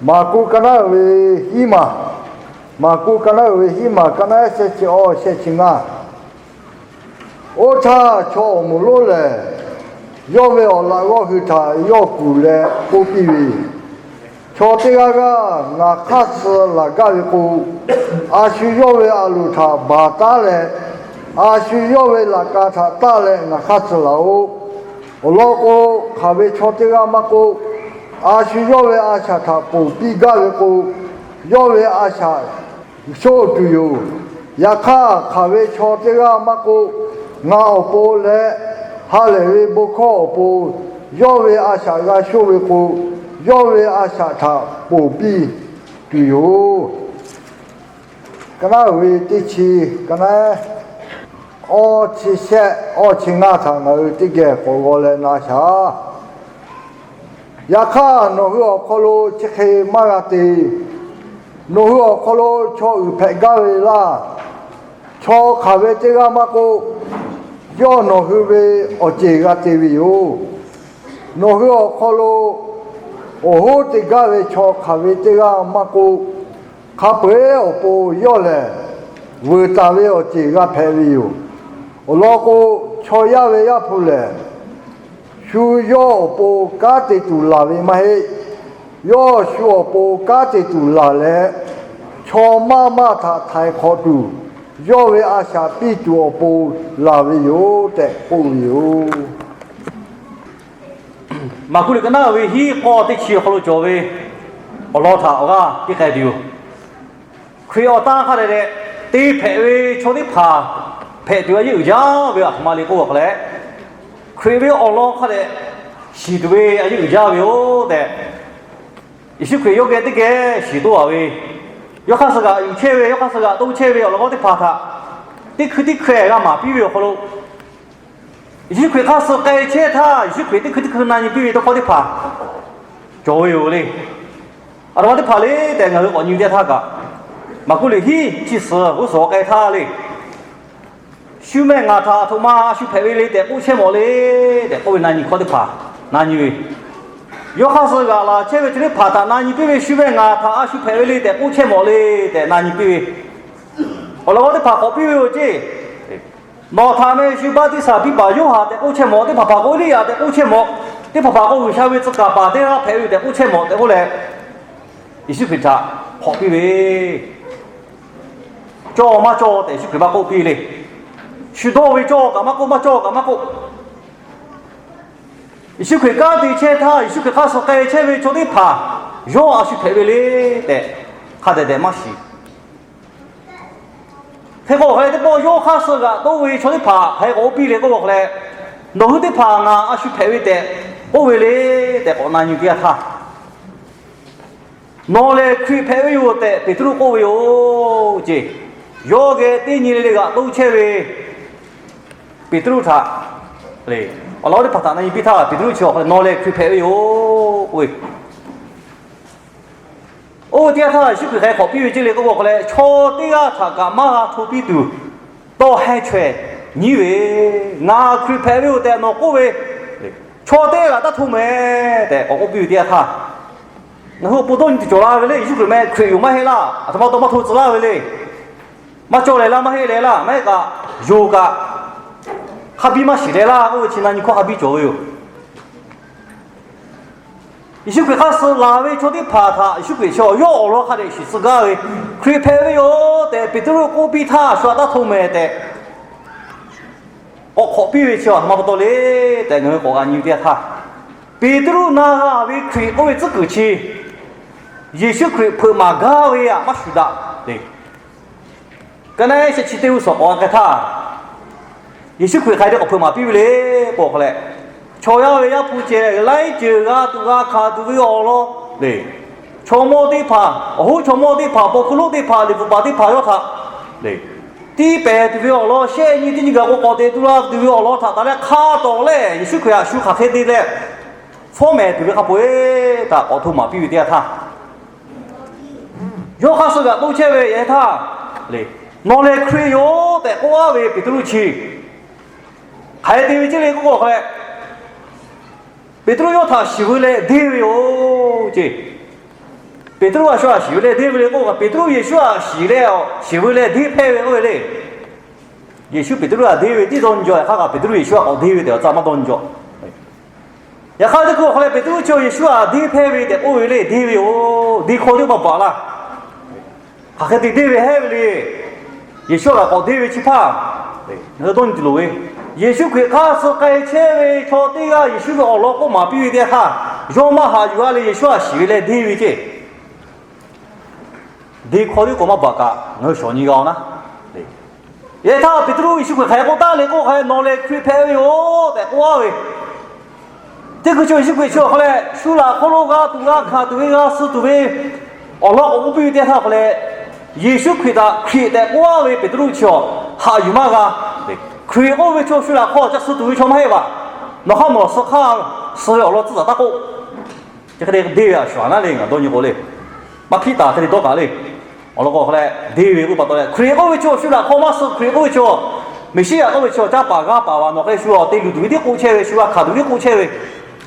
Maˍkuˆ ka naˉ uiˍ ve hiˉ maˬ, Maˍkuˆ ka naˉ uiˍ ve hiˉ maˬ, ka naˉ shehˆ chi awˇ shehˆ chi ngaˇ. Oˇ htaˇ chaw awˬ moˍ lonˉ lehˬ, yawˇ ve awˬ laꞈ g'awˇ hui htaꞈ yawˇ kuˬ leh k'oˆ piˇ ve, Chaw teˇ g'aˇ g'aˇ ngaˬ hk'aˇ suh laˬ gaˇ ve k'o, a shu yawˇ ve a loˍ htaꞈ baˬ taˉ leh, a shu yawˇ ve laꞈ ka htaꞈ taˆ leh ngaˬ hk'aˇ suh laˬ-oꞈ. Awˬ lawn k'o, hk'aˬ ve chaw teˇ g'aˇ maˇ k'oˆ, a shu yawˇ ve a shaꞈ htaꞈ ponˬ piˇ gaˇ ve k'o, yawˇ ve a shaꞈ shoˆ tuˬ yoˬ. Yaꞈ hk'aˇ, hk'aˬ ve chaw teˇ g'aˇ maˇ k'oˆ, ngaˬ awˬ pon leh ha lehˬ ve bon hkawˇ awˬ pon yawˇ ve a shaꞈ g'a shoˆ ve k'o, yawˇ ve a shaꞈ htaꞈ ponˬ piˇ tuˬ yoˬ. Ka naˉ uiˍ ve teˇ chi, ka naˉ awˇ chi shehˆ awˇ chi ngaˇ htaꞈ ngaˬ hui teˇ geh k'awꞈ g'aw leh na shaˍ. Yaꞈ hk'aˇ, nawˬ hui awˬ hk'aw lo chi hk'e maˇ g'a te. Nawˬ hui awˬ hk'aw lo chaw uiˍ hpehꞈ gaˇ ve laˇ. Chaw hk'aˬ ve teˇ g'aˇ maˇ k'oˆ, yawˇ nawˬ hui ve awˬ ceˬ g'a te ve yoˬ. Nawˬ hui awˬ hk'aw lo awˬ hoˉ te gaˇ ve chaw hk'aˬ ve teˇ g'aˇ maˇ k'oˆ, hk'a peu-eˬ awˬ pon yawˇ lehˬ vuiˬ taˍ ve awˬ ceˬ g'a hpehꞈ ve yoˬ. Awˬ lawn k'o, chaw yaˇ ve Yaˇ hpu lehˬ, shu yawˇ awˬ pon kanˉ te tuˬ laˬ ve maˇ heˆ. Yawˇ shu awˬ pon kanˉ te tuˬ laˬ leh, chaw maˇ maˇ htaꞈ htaiˍ hk'awꞈ tuˬ, yawˇ ve a shaꞈ piˇ tuˬ awˬ pon laˬ ve yoˬ tehꞈ k'oˆ ve yoˬ. Maˍkuˆ liꞈ ka naˉ ve hiˉ k'awˇ teˇ chi awˬ hk'aw lo cawˬ ve awˬ lawn htaꞈ awˬ g'aˇ piˇ k'ai tuˬ yoˬ. Hkriꞈ awˬ tan hk'a dehꞈ dehꞈ te hpehꞈ ve chaw teˇ hpaˍ hpehꞈ tuˬ a yeˇ uiˍ jaˇ ve aˬ htoꞈ ma le k'oˆ ve hk'a leh, Hkriꞈ ve awˬ lawn hk'a dehꞈ shiˍ tuˬ ve a yeˇ uiˍ jaˇ ve yoˬ tehꞈ, Yeˍsuˆ Hkriꞈ yawˇ geh teˇ geh shiˍ toˇ a ve, yawˇ hk'aˇ suh g'aꞈ yuˬ chehˇ ve, yawˇ hk'aˇ suh g'aꞈ toˇ chehˇ ve awˬ lawn k'o teˇ hpaˍ htaꞈ teˇ hkui teˇ hkui g'a maˍ piˇ ve awˬ hk'aw lo, Yeˍsuˆ Hkriꞈ hk'aˇ suh k'ai chehˇ htaˇ, Yeˍsuˆ Hkriꞈ teˇ hkui teˇ hkui na nyi piˇ ve tawˇ hkawˇ teˇ hpaˍ cawˬ ve yoˬ le. Aˬ htoꞈ ma teˇ hpaˍ le tehꞈ ngaˬ hui k'awꞈ nyi teˇ htaˇ kaꞈ, Maˍkuˆ liꞈ hiˉ chi suhˍ g'uˇ suhˍ k'ai htaˇ le, shu mehˆ ngaˬ htaꞈ aˬ htoꞈ ma a shu hpehꞈ ve le tehꞈ k'oˆ chehˇ mawˬ le tehꞈ k'oˆ ve na nyi hkawˇ teˇ hpaˍ na nyi ve, yawˇ hk'aˇ suh g'aꞈ laˬ chehˇ ve chi teˇ hpaˍ htaꞈ na nyi piˇ ve, shu mehˆ ngaˬ htaꞈ a shu hpehꞈ ve le tehꞈ k'oˆ chehˇ mawˬ le tehꞈ na nyi piˇ ve, awˬ lawn k'o teˇ hpaˍ k'awꞈ piˇ ve yoˬ ceˇ. Nawˬ htaꞈ meh shu baˆtiˆsaˬ piˇ paˍ Yoˇhanˬ tehꞈ k'oˆ chehˇ mawˬ, teˇ hpaˍ hpaˍ k'o Eˇliˇyaꞈ tehꞈ k'oˆ chehˇ mawˬ, teˇ hpaˍ hpaˍ k'o G'uiˬsha ve tcuh kaˍ paˍ teˇ g'aˇ hpehꞈ ve tehꞈ k'oˆ chehˇ mawˬ tehꞈ k'oˆ leh, Yeˍsuˆ Hkriꞈ htaꞈ hk'awꞈ piˇ ve, cawˇ maˇ cawˇ tehꞈ Yeˍsuˆ Hkriꞈ maˇ k'oˆ piˇ le. Shu dawˇ ve cawˇ kaꞈ maˇ k'oˆ, maˇ cawˇ kaꞈ maˇ k'oˆ. Yeˍsuˆ Hkriꞈ kanˉ te chehˇ htaˇ, Yeˍsuˆ Hkriꞈ hk'aˇ suh k'ai chehˇ ve chaw teˇ hpaˍ yawˇ a shu hpehꞈ ve le tehꞈ hk'a dehꞈ dehꞈ maˇ shiˍ. Hk'e k'o, hk'e teˇ pawˆ yawˇ hk'aˇ suh g'aꞈ toˇ ve chaw teˇ hpaˍ hk'aˬ hk'e k'awꞈ piˇ le k'oˆ k'o hk'e leh, nawˬ hui teˇ hpaˍ ngaˬ a shu hpehꞈ ve tehꞈ k'oˆ ve le tehꞈ k'awꞈ na nyi teˇ yanˇ htaˇ, Nawˬ lehˬ Hkriꞈ hpehꞈ ve yoˬ tehꞈ Peˍtruˆ k'oˆ ve yoˬ ceˇ. Yawˇ geh teˇ nyi le le g'aꞈ toˇ chehˇ ve Peˍtruˆ htaꞈ le, awˬ lawn teˇ hpaˍ htaꞈ na nyi piˇ htaˇ, Peˍtruˆ chi awˬ hk'aw lo nawˬ lehˬ Hkriꞈ hpehꞈ ve yoˬ k'oˆ ve. Oˇ ve teˇ yanˇ htaˇ Yeˍsuˆ Hkriꞈ hk'aˬ hk'e k'awꞈ piˇ ve ceˇ le k'oˆ k'o hk'e leh, chaw teˇ g'aˇ htaꞈ kaꞈ maˇ g'a hto piˇ tuˬ, tawˇ heh chaweh nyiˉ ve, Ngaˬ Hkriꞈ hpehꞈ ve yoˬ tehꞈ nawˬ k'oˆ ve, chaw teˇ g'aˇ g'aꞈ taˇ hto mehˍ tehꞈ k'awꞈ k'oˆ piˇ ve teˇ yanˇ htaˇ, ngaˬ hui awˬ pon dawˇ nyi tuˬ cawˬ la ve le. Yeˍsuˆ Hkriꞈ meh Hkriꞈ yoˬ maˇ heˆ laˇ. Aˬ htoꞈ ma taw maˇ hto tcuh laˇ ve le. Maˇ cawˇ leh laˇ, maˇ heˆ leh laˇ, maˇ heˆ kaꞈ, yonˍ kaꞈ, hk'a biˇ maˇ shiˍ leh laˇ k'oˆ ve chi na nyi hkawˇ hk'a biˇ cawˬ ve yoˬ. Yeˍsuˆ Hkriꞈ hk'aˇ suh laˬ ve chaw teˇ hpaˍ htaꞈ Yeˍsuˆ Hkriꞈ chi yawˇ awˬ lawn hk'a dehꞈ shiˍ tcuh gaˇ ve, Hkriꞈ hpehꞈ ve yoˬ tehꞈ Peˍtruˆ k'oˆ piˇ htaˇ, shu htaꞈ taˇ hto mehˍ tehꞈ k'awꞈ hk'awꞈ piˇ ve chi aˬ htoꞈ ma pa taw le tehꞈ ngaˬ hui k'awꞈ g'a nyi ve teˇ yanˇ htaˇ, Peˍtruˆ na g'a ve Hkriꞈ k'oˆ ve tcuhˉ kuiˬ chi Yeˍsuˆ Hkriꞈ hpeuꞈ maˍ gaˇ ve htaꞈ maˇ shuˍ daꞈ le. Ka naˉ shehˆ chi teˇ g'uˇ suhˍ k'awꞈ g'a k'ai htaˇ, Yeˍsuˆ Hkriꞈ hk'aˬ hk'e te k'awꞈ hpeuꞈ maˍ piˇ ve le k'o hk'e leh, chaw yaˇ ve Yaˇ hpu ceh laiˉ ceuˬ g'a tuˬ g'a hkanˍ tuˬ ve awˬ lawn le, chaw mawˇ teˇ hpaˍ, awˬ hoˉ chaw mawˇ teˇ hpaˍ, paw hkuˇ lonˉ teˇ hpaˍ, liꞈ bvuhꞈ paˍ teˇ hpaˍ yawˇ htaꞈ le, tiˇ pehˍ tuˬ ve awˬ lawn, shehˆ nyi teˇ nyi gaˬ k'o k'awꞈ teꞈ tu la tuˬ ve awˬ lawn htaꞈ taˍ leh hk'a tawˍ lehˬ, Yeˍsuˆ Hkriꞈ htaꞈ shu hk'aˬ hk'e te leh fawˉ mehˍ tuˬ ve hk'a peu-eˬ htaꞈ k'awꞈ hto maˍ piˇ ve teˇ yanˇ htaˇ, yawˇ hk'aˇ suh g'aꞈ toˇ chehˇ ve yaˇ htaˇ le, Nawˬ lehˬ Hkriꞈ yoˬ tehꞈ k'oˆ laˇ ve Peˍtruˆ chi hk'aˬ hk'e te ve ceˇ le k'oˆ k'o hk'e leh, Peˍtruˆ yawˇ htaꞈ shiˍ veu leh deˇ ve yoˬ ceˇ. Peˍtruˆ a shu htaꞈ shiˍ ve leh deˇ ve le k'oˆ kaꞈ, Peˍtruˆ Yeˍsuˆ htaꞈ shiˍ leh shiˍ ve leh deˇ hpehˇ ve k'oˆ ve le. Yeˍsuˆ Peˍtruˆ htaꞈ deˇ ve tiˉ dawˇ nyi jaw, yaꞈ hk'aˇ kaꞈ Peˍtruˆ Yeˍsuˆ htaꞈ k'awꞈ deˇ ve tehꞈ awˬ tcuhˇ maˇ dawˇ nyi jaw. Yaꞈ hk'aˇ teˇ hkui awˬ hk'aw leh Peˍtruˆ chi Yeˍsuˆ htaꞈ deˇ hpehˇ ve tehꞈ k'oˆ ve le, deˇ ve yoˬ. Deˇ hkawˇ teˇ hpaˍ baˬ laˇ. Hk'aˬ hk'e te deˇ ve hehˉ ve le. Yeˍsuˆ htaꞈ k'awꞈ deˇ ve chi hpaˇ ngaˬ hui dawˇ nyi tuˬ loˍ ve, Yeˍsuˆ Hkriꞈ hk'aˇ suh k'ai chehˇ ve chaw teˇ g'aˇ Yeˍsuˆ ve awˬ lawn k'oˆ maˍ piˇ ve teˇ hk'aˇ, yawˇ maˇ haꞈ yuˬ a le, Yeˍsuˆ htaꞈ shiˍ ve leh deˇ ve ceˇ. Deˇ hkawˇ teˇ hpaˍ maˇ baˬ kaꞈ ngaˬ hui shawˍ nyi g'a-oˬ naˉ. Yaꞈ htaˇ Peˍtruˆ Yeˍsuˆ Hkriꞈ hk'aˬ hk'e k'oˆ taˍ le k'oˆ hk'a, Nawˬ lehˬ Hkriꞈ hpehꞈ ve yoˬ tehꞈ k'oˆ a ve, teˇ hkui chi Yeˍsuˆ Hkriꞈ chi awˬ hk'aw leh shu laꞈ hk'aw lo g'a tuˬ g'a hkanˍ tuˬ ve g'a suh tuˬ ve awˬ lawn k'awꞈ k'oˆ piˇ ve teˇ htaˇ hk'aw leh, Yeˍsuˆ Hkriꞈ htaꞈ Hkriꞈ tehꞈ k'oˆ a ve Peˍtruˆ chi awˬ haꞈ yuˬ maˇ g'a. Hkriꞈ k'oˆ ve chaw shu laꞈ hk'aw ca suh tuˬ ve chaw maˇ heˆ vaˬ. Nawˬ hk'aˇ nawˬ suh hk'aˇ suh ve awˬ lawn tcuhˉ taˍ taˉ k'oˆ. Chi hk'e te deˇ ve a shuˍ a naˉ le, ngaˬ dawˇ nyi k'o le, maˇ hpiˆ taˍ hk'e te dawˇ kaꞈ le. Awˬ lawn k'o hk'a leh deˇ ve k'oˆ pa taw leh, Hkriꞈ k'oˆ ve chaw shu laꞈ hk'aw maˇ suh, Hkriꞈ k'oˆ ve chaw, Meˍsiˉyaꞈ k'oˆ ve chaw, caˇ paˍ g'aˇ paˍ vaˬ, nawˬ hk'e shu awˬ te luˬ tuˬ ve tiˉ k'oˆ chehˇ ve, shu g'a hkanˍ tuˬ ve tiˉ k'oˆ chehˇ ve,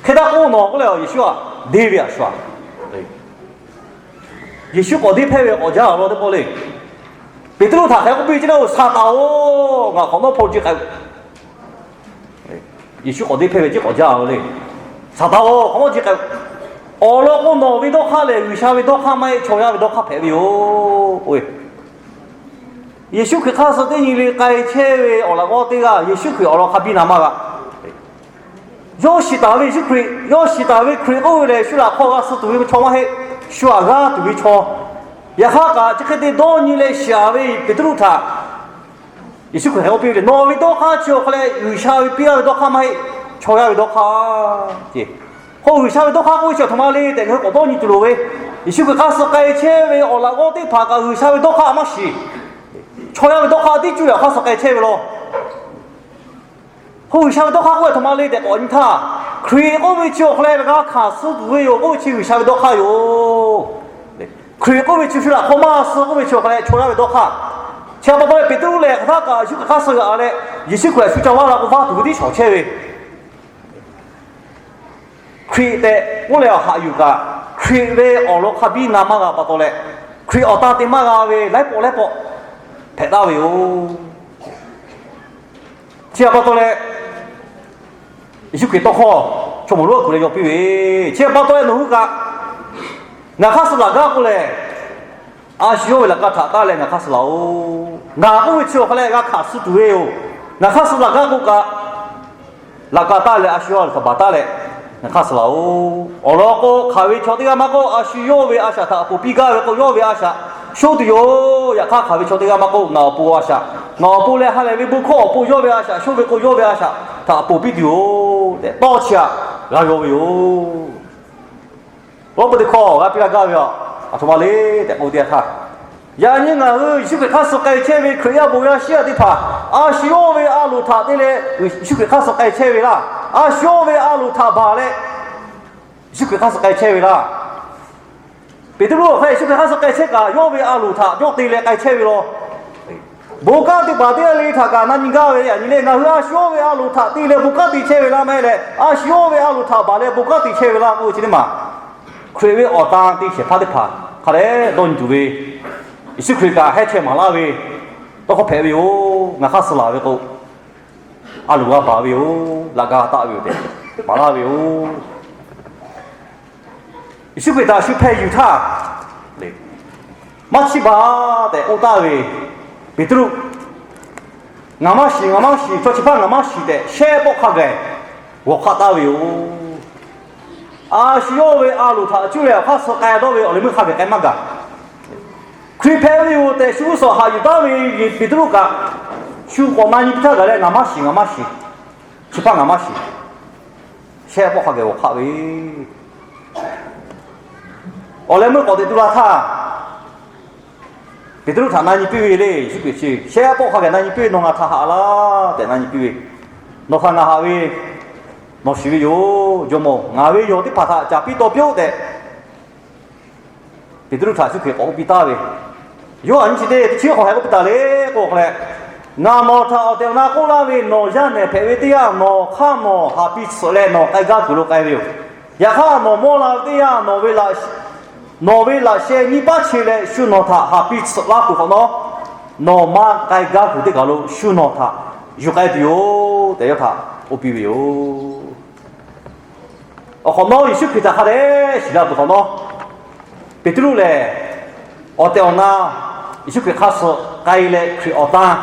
hk'e taˇ k'oˆ nawˬ k'oˆ leh Yeˍsuˆ htaꞈ deˇ ve a shuˍ a. Yeˍsuˆ k'awꞈ deˇ hpehˇ ve k'awꞈ jaˇ awˬ lawn teˇ pawˆ le. Peˍtruˆ htaꞈ hk'aˬ hk'e k'oˆ piˇ ve chi le, Saˍtanˍ-oˬ, ngaˬ hk'awꞈ nawˉ hpaw ji k'ai-o. Yeˍsuˆ k'awꞈ deˇ hpehˇ ve chi k'awꞈ jaˇ ve le. Saˍtanˍ-oˬ, hk'awꞈ nawˉ ji k'ai-o. Awˬ lawn k'o, nawˬ ve dawˇ hk'aˇ lehˬ G'uiˬsha ve dawˇ hk'aˇ maˇ heˆ, chaw yaˇ ve dawˇ hk'aˇ hpehꞈ ve yoˬ. Yeˍsuˆ Hkriꞈ hk'aˇ suh teˇ nyi le k'ai chehˇ ve awˬ laꞈ g'awˇ teˇ g'aˇ Yeˍsuˆ Hkriꞈ awˬ lawn hk'a biˇ na maˇ g'a. Yawˇ shiˍ taˍ ve Yeˍsuˆ Hkriꞈ, yawˇ shiˍ taˍ ve Hkriꞈ k'oˆ ve lehˬ, shu laꞈ hk'aw g'a suh tuˬ ve chaw maˇ heˆ, shu htaꞈ g'aˇ tuˬ ve chaw. Yaꞈ hk'aˇ kaꞈ chi hk'e te dawˇ nyi leh shiˍ ve Peˍtruˆ htaꞈ Yeˍsuˆ Hkriꞈ hk'aˬ hk'e k'oˆ piˇ ve le, Nawˬ ve dawˇ hk'aˇ chi awˬ hk'aw leh G'uiˬsha ve piˇ laˇ ve dawˇ hk'aˇ maˇ heˆ, chaw yaˇ ve dawˇ hk'aˇ ceˇ. K'o G'uiˬsha ve dawˇ hk'aˇ k'oˆ ve chi aˬ htoꞈ ma le tehꞈ ngaˬ hui k'awꞈ dawˇ nyi tuˬ loˍ ve, Yeˍsuˆ Hkriꞈ hk'aˇ suh k'ai chehˇ ve awˬ laꞈ g'awˇ teˇ hpaˍ kaꞈ G'uiˬsha ve dawˇ hk'aˇ maˇ shiˍ. Chaw yaˇ ve dawˇ hk'aˇ tiˉ cuˇ leh awˬ hk'aˇ suh k'ai chehˇ ve law. K'o G'uiˬsha ve dawˇ hk'aˇ k'oˆ ve aˬ htoꞈ ma le tehꞈ k'awꞈ nyi htaˇ, Hkriꞈ k'oˆ ve chi awˬ hk'aw leh g'a hkanˍ suh tuˬ ve yoˬ k'oˆ ve chi G'uiˬsha ve dawˇ hk'aˇ yoˬ. Hkriꞈ k'oˆ ve chi shu laꞈ hk'aw maˇ suh k'oˆ ve chi awˬ hk'aw leh chaw yaˇ ve dawˇ hk'aˇ. Chi pa taw leh Peˍtruˆ lehˬ hk'aˬ htaˇ kaꞈ Yeˍsuˆ Hkriꞈ hk'aˇ suh g'a leh, Yeˍsuˆ Hkriꞈ htaꞈ shu ca vaˇ la k'o vaˇ tuˬ ve tiˉ shawˍ chehˇ ve Hkriꞈ tehꞈ k'oˆ leh awˬ haꞈ yuˬ kaꞈ, Hkriꞈ ve awˬ lawn hk'a biˇ na maˇ g'a pa taw leh, Hkriꞈ awˬ tan te maˇ g'a ve laiˉ pawˆ laiˉ pawˆ hpehꞈ taˍ ve yoˬ. Chi htaꞈ pa taw leh, Yeˍsuˆ Hkriꞈ tawˇ hkawˇ chaw moˍ lonˉ a kuˬ leh yaw piˇ ve, chi htaꞈ pa taw leh nawˬ hui kaꞈ ngaˬ hk'aˇ suh laꞈ gaˇ k'o lehˬ, a shu yawˇ ve laꞈ ka htaꞈ taˇ leh ngaˬ hk'aˇ suh laˬ-oˬ. Ngaˬ k'oˆ ve chi awˬ hk'aw leh g'a hkanˍ suh tuˬ ve yoˬ. Ngaˬ hk'aˇ suh laꞈ gaˇ k'o kaꞈ, laꞈ ka taˇ leh a shu yawˇ ve htaꞈ baˬ taˉ leh ngaˬ hk'aˇ suh laˬ-oˬ. Awˬ lawn k'o, hk'aˬ ve chaw teˇ g'aˇ maˇ k'oˆ, a shu yawˇ ve a shaꞈ htaꞈ ponˬ piˇ gaˇ ve k'o, yawˇ ve a shaꞈ shonˇ tuˬ yoˬ. Yaꞈ hk'aˇ, hk'aˬ ve chaw teˇ g'aˇ maˇ k'oˆ, ngaˬ awˬ pon a shaꞈ, ngaˬ awˬ pon leh ha lehˬ ve bon hkawˇ awˬ pon yawˇ ve a shaꞈ shonˇ ve k'o, yawˇ ve a shaꞈ htaꞈ ponˬ piˇ tuˬ yoˬ tehꞈ tawˇ chi htaꞈ g'a yaw ve yoˬ. Awˬ lawn k'o, teˇ hkawˇ g'a piˇ laˇ gaˇ ve aˬ htoꞈ ma le tehꞈ k'oˆ ve teˇ yanˇ htaˇ, yaꞈ nyi ngaˬ hui Yeˍsuˆ Hkriꞈ hk'aˇ suh k'ai chehˇ ve Hkriꞈ yaˇ bon yaˇ shiˉ yaˇ teˇ hpaˍ, a shu yawˇ ve a loˍ htaꞈ te leh Yeˍsuˆ Hkriꞈ hk'aˇ suh k'ai chehˇ ve laˇ. A shu yawˇ ve a loˍ htaꞈ baˬ leh Yeˍsuˆ Hkriꞈ hk'aˇ suh k'ai chehˇ ve laˇ. Peˍtruˆ awˬ hk'aˇ Yeˍsuˆ Hkriꞈ hk'aˇ suh k'ai chehˇ kaꞈ, yawˇ ve a loˍ htaꞈ yawˇ te leh k'ai chehˇ ve law. Bon kanˉ te paˍ teˇ g'aˇ le htaꞈ kaꞈ na nyi gaˇ ve, yaꞈ nyi leh ngaˬ hui a shu yawˇ ve a loˍ htaꞈ te leh bon kanˉ te chehˇ ve laˇ maˇ heˆ leh, a shu yawˇ ve a loˍ htaꞈ baˬ leh bon kanˉ te chehˇ ve laˇ k'oˆ ve chi teˇ maˬ, Hkriꞈ ve awˬ tan te shehˍ hpaˇ teˇ hpaˍ hk'a dehꞈ dawˇ nyi tuˬ ve, Yeˍsuˆ Hkriꞈ kaꞈ hehˉ chehˇ maˍ laˇ ve tawˇ hkawˇ hpehꞈ ve yoˬ. Ngaˬ hk'aˇ suh laˬ ve k'o, a loˍ g'a baˬ ve yoˬ. Laꞈ ka taˆ ve yoˬ tehꞈ maˍ laˇ ve yoˬ. Yeˍsuˆ Hkriꞈ htaꞈ shu hpeh yuˬ htaˇ, maˇ chiˇ baˬ tehꞈ k'oˆ taˍ ve Peˍtruˆ, ngaˬ maˇ shiˍ, ngaˬ maˇ shiˍ, chaw chi hpaˇ ngaˬ maˇ shiˍ tehꞈ shehˆ pawˆ hk'a gaˬ g'awˬ hk'aˆ taˍ ve yoˬ. A shu yawˇ ve a loˍ htaꞈ cuˇ leh awˬ hk'aˇ suh k'ai dawˇ ve awˬ leh meuˇ hk'a gaˬ k'ai maˇ gaˬ. Hkriꞈ hpehꞈ ve yoˬ tehꞈ shu g'uˇ suhˍ haꞈ yuˬ taˍ ve Peˍtruˆ kaꞈ, shu k'awꞈ na nyi piˇ htaˇ gaˬ leh, ngaˬ maˇ shiˍ, ngaˬ maˇ shiˍ, chi hpaˇ ngaˬ maˇ shiˍ, shehˆ pawˆ hk'a gaˬ g'awˬ hk'aˆ ve awˬ leh meuˇ k'awꞈ teꞈ tu la htaˇ, Peˍtruˆ htaꞈ na nyi piˇ ve le. Yeˍsuˆ Hkriꞈ chi shehˆ pawˆ hk'a gaˬ na nyi piˇ ve, Nawˬ ngaˬ htaꞈ haꞈ laˇ tehꞈ na nyi piˇ ve, Nawˬ htaꞈ ngaˬ haꞈ ve, nawˬ shiˍ ve yoˬ. Jawˇmawˇ, ngaˬ ve yawˬ teˇ hpaˍ htaꞈ caˍ piˇ taw piˇ-oˆ tehꞈ, Peˍtruˆ htaꞈ Yeˍsuˆ Hkriꞈ k'awꞈ k'oˆ piˇ taˍ ve, Yoˇhanˬ nyiˇ chi teˇ chi hk'awꞈ hk'aˬ hk'e k'oˆ piˇ taˍ le k'o, hk'a leh, Ngaˬ nawˬ htaꞈ awˬ tehˬ awˬ na k'oˆ laˇ ve, nawˬ yaˇ nehˬ hpehꞈ ve teˇ yanˇ, nawˬ hk'aˇ nawˬ haꞈ piˇ tsuhꞈ leh nawˬ k'ai gaˇ kuiˬ lo k'ai ve yoˬ. Yaꞈ hk'aˇ nawˬ mawˇ la ve teˇ yanˇ, nawˬ ve laꞈ Nawˬ ve laꞈ sheh nyiˇ paˉ che leh shu nawˬ htaꞈ haˍ piˇ tsuhꞈ laˇ peuˬ hk'awꞈ nawˉ, nawˬ maˇ k'ai gaˇ kuiˬ teˇ kaˬ lo shu nawˬ htaꞈ yuˬ k'ai tuˬ yoˬ tehꞈ yawˇ htaꞈ k'oˆ piˇ ve yoˬ. Awˬ hk'awꞈ nawˉ Yeˍsuˆ Hkriꞈ htaꞈ hk'a dehꞈ shiˍ la peuˬ hk'awꞈ nawˉ, Peˍtruˆ lehˬ awˬ tehˬ awˬ na Yeˍsuˆ Hkriꞈ hk'aˇ suh k'ai leh Hkriꞈ awˬ tan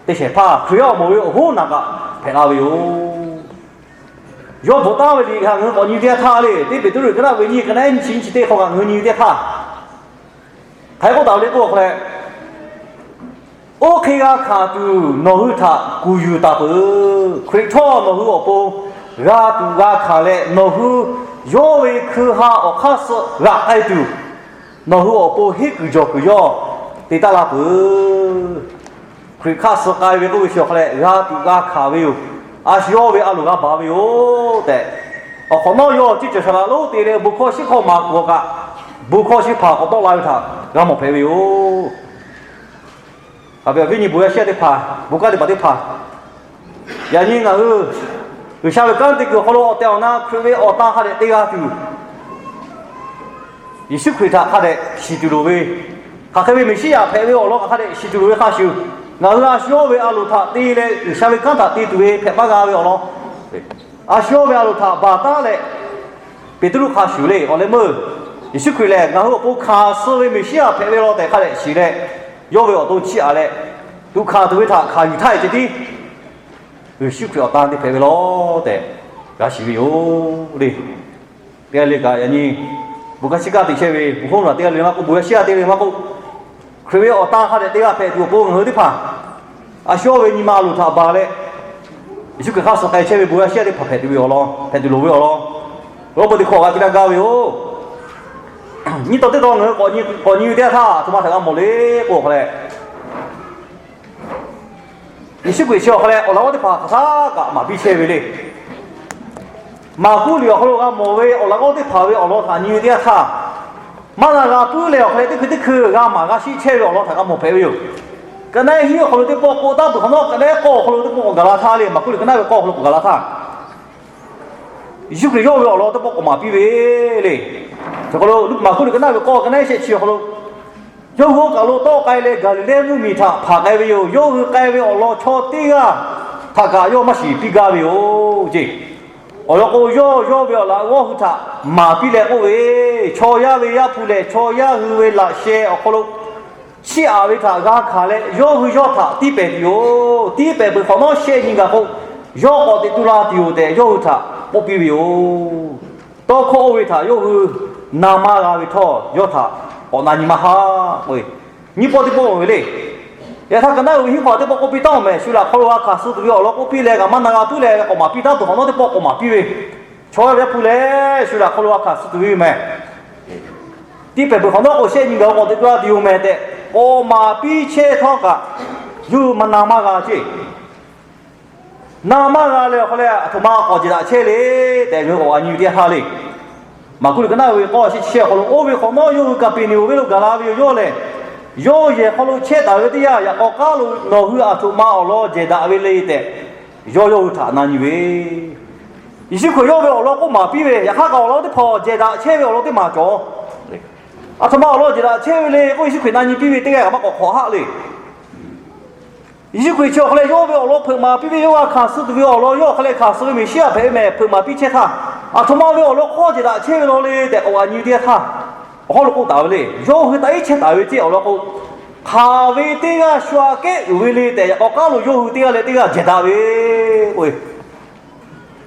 teˇ shehˍ hpaˇ Hkriꞈ yaˇ awˬ moˍ ve awˬ hoˉ naˬ kaꞈ hpehꞈ la ve yoˬ. Yawˇ bvuhꞈ taˍ ve liꞈ htaꞈ ngaˬ hui k'awꞈ nyi teˇ yanˇ htaˇ le, teˇ Peˍtruˆ k'aˉ naˆ ve nyiˇ, k'aˉ naˆ nyiˇ chi nyiˇ chi teˇ hk'aw kaꞈ ngaˬ hui nyi ve teˇ htaˇ, hk'aˬ hk'e k'oˆ taˍ ve le k'oˆ k'o leh, oˇ hk'e g'a hkanˍ tuˬ nawˬ hui htaꞈ kuˬ yuˬ taˍ peuˬ. Hkriꞈ htawˇ nawˬ hui awˬ pon g'a tuꞈ g'a hkanˍ leh, nawˬ hui yawˇ ve hkui ha awˬ hk'aˇ suh g'aꞈ k'ai tuˬ, nawˬ hui awˬ pon henˇ kuiˬ jawˬ kuiˬ yawˇ te taˉ la peuˬ. Hkriꞈ hk'aˇ suh k'ai ve k'oˆ ve chi awˬ hk'aw leh g'a tuꞈ g'a hkanˍ ve yoˬ. A shu yawˇ ve a loˍ g'a baˬ ve yoˬ tehꞈ, awˬ hk'awꞈ nawˉ yawˇ ceˇ cawˬ shaˍ laꞈ lonˉ te leh bon hkawˇ shiˉ hkawˇ maˍ kuˬ kaꞈ, bon hkawˇ shiˉ hpaˍ k'awꞈ tawˆ la ve htaꞈ g'a mawˬ hpehꞈ ve yoˬ. Aˬ ve awˬ viˉ nyi bon yaˇ shiˉ yaˇ teˇ hpaˍ, bon kanˉ teˇ hpaˍ teˇ hpaˍ, yaꞈ nyi ngaˬ hui G'uiˬsha ve kanˉ te kuiˬ awˬ hk'aw lo awˬ tehˬ awˬ na Hkriꞈ ve awˬ tan hk'a dehꞈ te g'a tuˬ, Yeˍsuˆ Hkriꞈ htaꞈ hk'a dehꞈ shiˍ tuˬ loˍ ve, hk'aˬ hk'e ve Meˍsiˉyaꞈ hpehꞈ ve awˬ lawn hk'a dehꞈ shiˍ tuˬ loˍ ve hk'a shuˍ, ngaˬ hui a shu yawˇ ve a loˍ htaꞈ te leh G'uiˬsha ve kanˉ htaꞈ te tuˬ ve hpehꞈ maˇ g'a ve awˬ lawn, a shu yawˇ ve a loˍ htaꞈ baˬ taˉ leh, Peˍtruˆ hk'a shuˍ le awˬ leh meuˇ, Yeˍsuˆ Hkriꞈ lehˬ ngaˬ hui awˬ pon hkanˍ suh ve Meˍsiˉyaꞈ hpehꞈ ve law tehꞈ hk'a dehꞈ shiˍ leh, yawˇ ve awˬ to chiˇ aꞈ leh, tuꞈ hkanˍ tuˬ ve htaꞈ hkanˍ yuˬ htaˇ ceh tiˉ Yeˍsuˆ Hkriꞈ awˬ tan te hpehꞈ ve law tehꞈ g'a shiˍ ve yoˬ le. Teˇ g'aˇ le kaꞈ yaꞈ nyi bon kanˉ shiˉ kaˆ te chehˇ ve bon hkawˇ naˬ teˇ g'aˇ le maˇ k'oˆ, bon yaˇ shiˉ yaˇ te ve maˇ k'oˆ, Hkriꞈ ve awˬ tan hk'a dehꞈ te g'a hpehꞈ tuˬ awˬ pon ngaˬ hui teˇ hpaˍ a shu yawˇ ve nyi ma a loˍ htaꞈ baˬ leh, Yeˍsuˆ Hkriꞈ hk'aˇ suh k'ai chehˇ ve bon yaˇ shiˉ yaˇ teˇ hpaˍ hpehꞈ tuˬ ve awˬ lawn, hpehꞈ tuˬ loˍ ve awˬ lawn, awˬ lawn peu teˇ hkawˇ g'a piˇ laˇ gaˇ ve yoˬ. Nyiˇ tawn teˇ tawn ngaˬ hui k'awꞈ nyi ve teˇ yanˇ htaˇ, aˬ htoꞈ ma htaꞈ g'a mawˬ le k'o hk'a leh, Yeˍsuˆ Hkriꞈ chi awˬ hk'a leh awˬ laꞈ g'awˇ teˇ hpaˍ hk'aˬ htaˇ kaꞈ maˍ piˇ chehˇ ve le. Maˍkuˆ liꞈ awˬ hk'aw lo g'a mawˬ ve awˬ laꞈ g'awˇ teˇ hpaˍ ve awˬ lawn htaꞈ nyi ve teˇ yanˇ htaˇ, maˇ na g'a puiˉ leh awˬ hk'a leh teˇ hkui teˇ hkui g'a maˍ g'a shiˆ chehˇ ve awˬ lawn htaꞈ g'a mawˬ hpehꞈ ve yoˬ. Ka naˉ hiˉ awˬ hk'aw lo teˇ pawˆ k'oˆ taˉ peuˬ hk'awꞈ nawˉ, ka naˉ k'awˇ awˬ hk'aw lo teˇ pawˆ k'awꞈ gaˬ la htaˇ le, Maˍkuˆ liꞈ ka naˉ ve k'awˇ awˬ hk'aw lo k'awꞈ gaˬ la htaˇ, Yeˍsuˆ Hkriꞈ yawˇ ve awˬ lawn teˇ pawˆ k'awꞈ maˍ piˇ ve le. Chi hk'aw lo Maˍkuˆ liꞈ ka naˉ ve k'awˇ ka naˉ shehˆ chi awˬ hk'aw lo, yawˇ hui oˇ kaˬ lo tawˆ k'ai leh Gaˍliˍlehˇ mvuhˇmiˬ htaꞈ hpanˍ k'ai ve yoˬ. Yawˇ hui k'ai ve awˬ lawn chaw teˇ g'aˇ htaꞈ kaꞈ yawˇ maˇ shiˍ piˇ gaˇ ve yoˬ ceˇ. Awˬ lawn k'o, yawˇ yawˇ ve awˬ laꞈ g'awˇ hui htaꞈ maˍ piˇ leh k'oˆ ve, chaw yaˇ ve Yaˇ hpu lehˬ chaw yaˇ hui ve laꞈ sheh awˬ hk'aw lo chiˇ aꞈ ve htaꞈ g'a hkanˍ leh, yawˇ hui yawˇ htaꞈ tiˇ pehˍ tuˬ yoˬ. Tiˇ pehˍ peuˬ hk'awꞈ nawˉ shehˆ nyi gaˬ k'o, yawˇ k'awꞈ teꞈ tu la tuˬ yoˬ tehꞈ yawˇ hui htaꞈ k'oˆ piˇ ve yoˬ. Tawˇ hkawˇ oˇ ve htaꞈ yawˇ hui na maˇ g'a ve htawˇ, yawˇ htaꞈ k'awꞈ na nyi maˇ haˆ k'o, nyiˇ pawˆ teˇ pawˆ ve le. Yaꞈ hk'aˇ, ka naˉ uiˍ ve hiˉ hk'aw teˇ pawˆ k'oˆ piˇ taˉ-oˬ mehˍ, shu laꞈ hk'aw lo g'a hkanˍ suh tuˬ ve awˬ lawn k'oˆ piˇ leh, kaꞈ maˇ na g'a puiˉ leh k'awꞈ maˍ piˇ taˉ tuˬ hk'awꞈ nawˉ teˇ pawˆ k'awꞈ maˍ piˇ ve, chaw yaˇ ve Yaˇ hpu lehˬ shu laꞈ hk'aw lo g'a hkanˍ suh tuˬ ve yoˬ mehˍ. Tiˇ pehˍ peuˬ hk'awꞈ nawˉ k'o, shehˆ nyi gaˬ k'awꞈ teꞈ tu la tuˬ yoˬ mehˍ tehꞈ k'awꞈ maˍ piˇ chehˇ htawˇ kaꞈ, yawˇ hui maˇ na maˇ g'a ceˇ. Na maˇ g'a leh awˬ hk'aw leh, aˬ htoꞈ ma k'awꞈ jehˬ daꞈ chehˇ le tehꞈ ngaˬ hui k'awꞈ g'a nyi ve teˇ yanˇ htaˇ le. Maˍkuˆ liꞈ ka naˉ ve k'awˇ shehˆ chi shehˆ awˬ hk'aw lo oˇ ve hk'awꞈ nawˉ yawˇ hui Kaˍpeˍneˍonˍ venˇ lo gaˬ la ve yoˬ. Yawˇ lehˬ, yawˇ yehˬ hk'aw lo chehˇ taˍ ve teˇ yanˇ, yaꞈ k'aw k'aˉ lo nawˬ hui aˬ htoꞈ ma awˬ lawn jehˬ daꞈ ve le tehꞈ, yawˇ yawˇ hui htaꞈ na nyi ve, Yeˍsuˆ Hkriꞈ yawˇ ve awˬ lawn k'oˆ maˍ piˇ ve, yaꞈ hk'aˇ kaꞈ awˬ lawn teˇ hpaˍ jehˬ daꞈ chehˇ ve awˬ lawn teˇ maˬ cawˬ. Aˬ htoꞈ ma awˬ lawn jehˬ daꞈ chehˇ ve le k'oˆ, Yeˍsuˆ Hkriꞈ na nyi piˇ ve teˇ g'aˇ kaꞈ maˇ k'awꞈ hk'awꞈ haˆ le. Yeˍsuˆ Hkriꞈ chi awˬ hk'aw leh yawˇ ve awˬ lawn hpeuꞈ maˍ piˇ ve, yawˇ g'a hkanˍ suh tuˬ ve awˬ lawn yawˇ awˬ hk'aw leh hkanˍ suh ve Meˍsiˉyaꞈ hpehꞈ ve mehˍ hpeuꞈ maˍ piˇ chehˇ htaˇ, aˬ htoꞈ ma ve awˬ lawn hk'awˇ jehˬ daꞈ chehˇ ve law le tehꞈ k'awꞈ g'a nyi ve teˇ yanˇ htaˇ, awˬ hawˉ lo k'oˆ taˍ ve le. Yawˇ hui taꞈ iˉ chehˇ taˍ ve ceˇ awˬ lawn k'o, hk'aˬ ve teˇ g'aˇ shu aꞈ kehˉ uiˍ ve le tehꞈ, yaꞈ k'aw k'aˉ lo yawˇ hui teˇ g'aˇ leh teˇ g'aˇ jehˬ daꞈ ve k'o,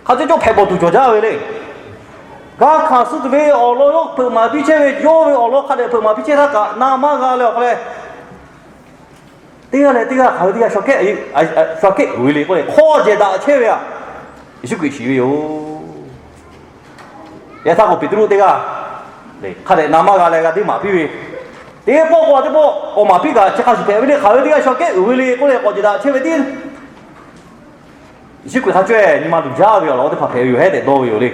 hk'a cawˇ cawˇ hpehꞈ bawˬ tuˬ cawˬ jaˇ ve le. G'a hkanˍ suh tuˬ ve awˬ lawn yawˇ hpeuꞈ maˍ piˇ chehˇ ve, yawˇ ve awˬ lawn hk'a dehꞈ hpeuꞈ maˍ piˇ chehˇ htaˇ kaꞈ na maˇ g'a leh awˬ hk'aw leh, teˇ g'aˇ leh teˇ g'aˇ hk'aˬ ve teˇ g'aˇ shu aꞈ kehˉ uiˍ ve le k'oˆ leh hk'awˇ jehˬ daꞈ chehˇ ve aꞈ, Yeˍsuˆ Hkriꞈ shiˍ ve yoˬ. Yaꞈ htaˇ k'o, Peˍtruˆ teˇ g'aˇ hk'a dehꞈ na maˇ g'a leh g'a teˇ maˍ piˇ ve, teˇ pawˆ k'o teˇ pawˆ k'awꞈ maˍ piˇ kaꞈ chi hk'a shuˍ hpehꞈ ve le. Hk'aˬ ve teˇ g'aˇ shu aꞈ kehˉ uiˍ ve le k'oˆ leh k'awꞈ jehˬ daꞈ chehˇ ve tiˉ Yeˍsuˆ Hkriꞈ hk'a cawehˇ nyi ma luˬ jaˇ ve awˬ lawn teˇ hpaˍ hpehꞈ ve yoˬ hehˉ tehꞈ dawˇ ve yoˬ le.